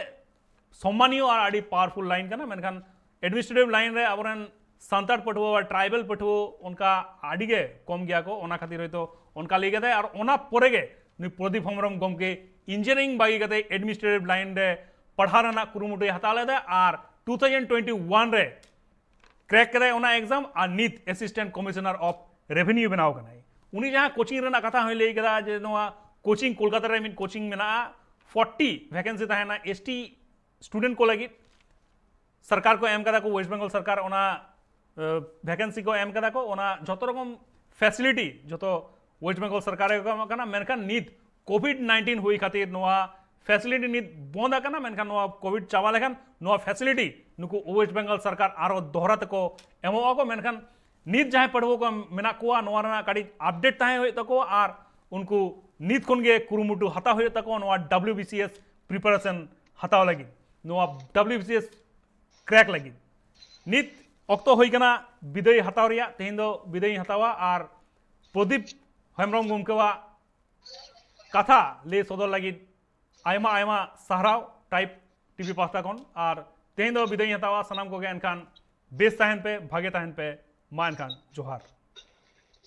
ᱥᱚᱢᱢᱟᱱᱤᱭᱚ ᱟᱨ ᱟᱹᱰᱤ ᱯᱟᱣᱟᱨᱯᱷᱩᱞ ᱞᱟᱭᱤᱱ ᱠᱟᱱᱟ, ᱢᱮᱱᱠᱷᱟᱱ ᱮᱰᱢᱤᱱᱤᱥᱴᱨᱮᱴᱤᱵᱷ ᱞᱟᱭᱤᱱ ᱨᱮ ᱟᱵᱚᱨᱮᱱ ᱥᱟᱱᱛᱟᱲ ᱯᱟᱹᱴᱷᱩᱣᱟᱹ ᱵᱟ ᱴᱨᱟᱭᱵᱟᱞ ᱯᱟᱹᱴᱷᱩᱣᱟᱹ ᱚᱱᱠᱟ ᱟᱹᱰᱤ ᱜᱮ ᱠᱚᱢ ᱜᱮᱭᱟ ᱠᱚ, ᱚᱱᱟ ᱠᱷᱟᱹᱛᱤᱨ ᱦᱚᱭᱛᱳ ᱚᱱᱠᱟ ᱞᱟᱹᱭ ᱠᱟᱫᱟᱭ᱾ ᱟᱨ ᱚᱱᱟ ᱯᱚᱨᱮ ᱜᱮ ᱱᱩᱭ ᱯᱨᱚᱫᱤᱯ ᱦᱮᱢᱵᱨᱚᱢ ᱜᱚᱢᱠᱮ ᱤᱧᱡᱤᱱᱤᱭᱟᱨᱤᱝ ᱵᱟᱹᱜᱤ ᱠᱟᱛᱮ ᱮᱰᱢᱤᱱᱤᱥᱴᱨᱮᱴᱤᱵᱷ ᱞᱟᱭᱤᱱ ᱨᱮ ᱯᱟᱲᱦᱟᱣ ᱨᱮᱱᱟᱜ ᱠᱩᱨᱩᱢᱩᱴᱩᱭ ᱦᱟᱛᱟᱣ ᱞᱮᱫᱟ, ᱟᱨ ᱴᱩ ᱛᱷᱟᱣᱡᱮᱱᱰ ᱴᱩᱭᱮᱱᱴᱤ ᱳᱣᱟᱱ ᱨᱮ ᱠᱨᱮᱠ ᱠᱮᱫᱟᱭ ᱚᱱᱟ ᱮᱠᱡᱟᱢ, ᱟᱨ ᱱᱤᱛ ᱮᱥᱤᱥᱴᱮᱱᱴ ᱠᱚᱢᱤᱥᱚᱱᱟᱨ ᱚᱯᱷ ᱨᱮᱵᱷᱮᱱᱤᱭᱩ ᱵᱮᱱᱟᱣ ᱠᱟᱱᱟᱭ᱾ ᱩᱱᱤ ᱡᱟᱦᱟᱸ ᱠᱳᱪᱤᱝ ᱨᱮᱱᱟᱜ ᱠᱟᱛᱷᱟ ᱦᱚᱸᱭ ᱞᱟᱹᱭ ᱠᱮᱫᱟ, ᱡᱮ ᱱᱚᱣᱟ ᱠᱳᱪᱤᱝ ᱠᱳᱞᱠᱟᱛᱟ ᱨᱮ ᱢᱤᱫ ᱠᱳᱪᱤᱝ ᱢᱮᱱᱟᱜᱼᱟ, ᱯᱷᱚᱨᱴᱤ ᱵᱷᱮᱠᱮᱱᱥᱤ ᱛᱟᱦᱮᱱᱟ ᱮᱥᱴᱤ ᱥᱴᱩᱰᱮᱱᱴ ᱠᱚ ᱞᱟᱹᱜᱤᱫ᱾ ᱥᱚᱨᱠᱟᱨ ᱠᱚ ᱮᱢ ᱠᱟᱫᱟ ᱠᱚ, ᱳᱭᱮᱥᱴ ᱵᱮᱝᱜᱚᱞ ᱥᱚᱨᱠᱟᱨ ᱚᱱᱟ ᱵᱷᱮᱠᱮᱱᱥᱤ ᱠᱚ ᱮᱢ ᱠᱟᱫᱟ ᱠᱚ, ᱚᱱᱟ ᱡᱷᱚᱛᱚ ᱨᱚᱠᱚᱢ ᱯᱷᱮᱥᱤᱞᱤᱴᱤ ᱡᱷᱚᱛᱚ ᱳᱭᱮᱥᱴ ᱵᱮᱝᱜᱚᱞ ᱥᱚᱨᱠᱟᱨ ᱜᱮ ᱠᱚ ᱮᱢᱚᱜ ᱠᱟᱱᱟ᱾ ᱢᱮᱱᱠᱷᱟᱱ ᱱᱤᱛ ᱠᱳᱵᱷᱤᱰ ᱱᱟᱭᱤᱱᱴᱤᱱ ᱦᱩᱭ ᱠᱷᱟᱹᱛᱤᱨ ᱱᱚᱣᱟ ᱯᱷᱮᱥᱤᱞᱤᱴᱤ ᱱᱤᱛ ᱵᱚᱱᱫ ᱟᱠᱟᱱᱟ, ᱢᱮᱱᱠᱷᱟᱱ ᱱᱚᱣᱟ ᱠᱳᱵᱷᱤᱰ ᱪᱟᱵᱟ ᱞᱮᱠᱷᱟᱱ ᱱᱚᱣᱟ ᱯᱷᱮᱥᱤᱞᱤᱴᱤ ᱱᱩᱠᱩ ᱳᱭᱮᱥᱴ ᱵᱮᱝᱜᱚᱞ ᱥᱚᱨᱠᱟᱨ ᱟᱨᱚ ᱫᱚᱦᱲᱟ ᱛᱮᱠᱚ ᱮᱢᱚᱜᱼᱟ ᱠᱚ᱾ ᱢᱮᱱᱠᱷᱟᱱ ᱱᱤᱛ ᱡᱟᱦᱟᱸᱭ ᱯᱟᱹᱴᱷᱩᱣᱟᱹ ᱠᱚ ᱢᱮᱱᱟᱜ ᱠᱚᱣᱟ, ᱱᱚᱣᱟ ᱨᱮᱱᱟᱜ ᱠᱟᱹᱴᱤᱡ ᱟᱯᱰᱮᱴ ᱛᱟᱦᱮᱸ ᱦᱩᱭᱩᱜ ᱛᱟᱠᱚᱣᱟ, ᱟᱨ ᱩᱱᱠᱩ ᱱᱤᱛ ᱠᱷᱚᱱ ᱜᱮ ᱠᱩᱨᱩᱢᱩᱴᱩ ᱦᱟᱛᱟᱣ ᱦᱩᱭᱩᱜ ᱛᱟᱠᱚᱣᱟ ᱱᱚᱣᱟ W B C S preparation ᱦᱟᱛᱟᱣ ᱞᱟᱹᱜᱤᱫ᱾ ᱱᱚᱣᱟ W B C S crack ᱞᱟᱹᱜᱤᱫ᱾ ᱱᱤᱛ ᱚᱠᱛᱚ ᱦᱩᱭ ᱠᱟᱱᱟ ᱵᱤᱫᱟᱹᱭ ᱦᱟᱛᱟᱣ ᱨᱮᱭᱟᱜ᱾ ᱛᱮᱦᱮᱧ ᱫᱚ ᱵᱤᱫᱟᱹᱭ ᱤᱧ ᱦᱟᱛᱟᱣᱟ ᱟᱨ ᱯᱨᱚᱫᱤᱯ ᱦᱮᱢᱵᱨᱚᱢ ᱜᱚᱢᱠᱮᱣᱟᱜ ᱠᱟᱛᱷᱟ ᱞᱟᱹᱭ ᱥᱚᱫᱚᱨ ᱞᱟᱹᱜᱤᱫ ᱟᱭᱢᱟ ᱟᱭᱢᱟ ᱥᱟᱨᱦᱟᱣ ᱴᱟᱭᱤᱯ ᱴᱤᱵᱷᱤ ᱯᱟᱦᱴᱟ ᱠᱷᱚᱱ᱾ ᱟᱨ ᱛᱮᱦᱮᱧ ᱫᱚ ᱵᱤᱫᱟᱹᱭ ᱤᱧ ᱦᱟᱛᱟᱣᱟ᱾ ᱥᱟᱱᱟᱢ ᱠᱚᱜᱮ ᱮᱱᱠᱷᱟᱱ ᱵᱮᱥ ᱛᱟᱦᱮᱱ ᱯᱮ, ᱵᱷᱟᱜᱮ ᱛᱟᱦᱮᱱ ᱯᱮ᱾ ᱢᱟ ᱮᱱᱠᱷᱟᱱ ᱡᱚᱦᱟᱨ᱾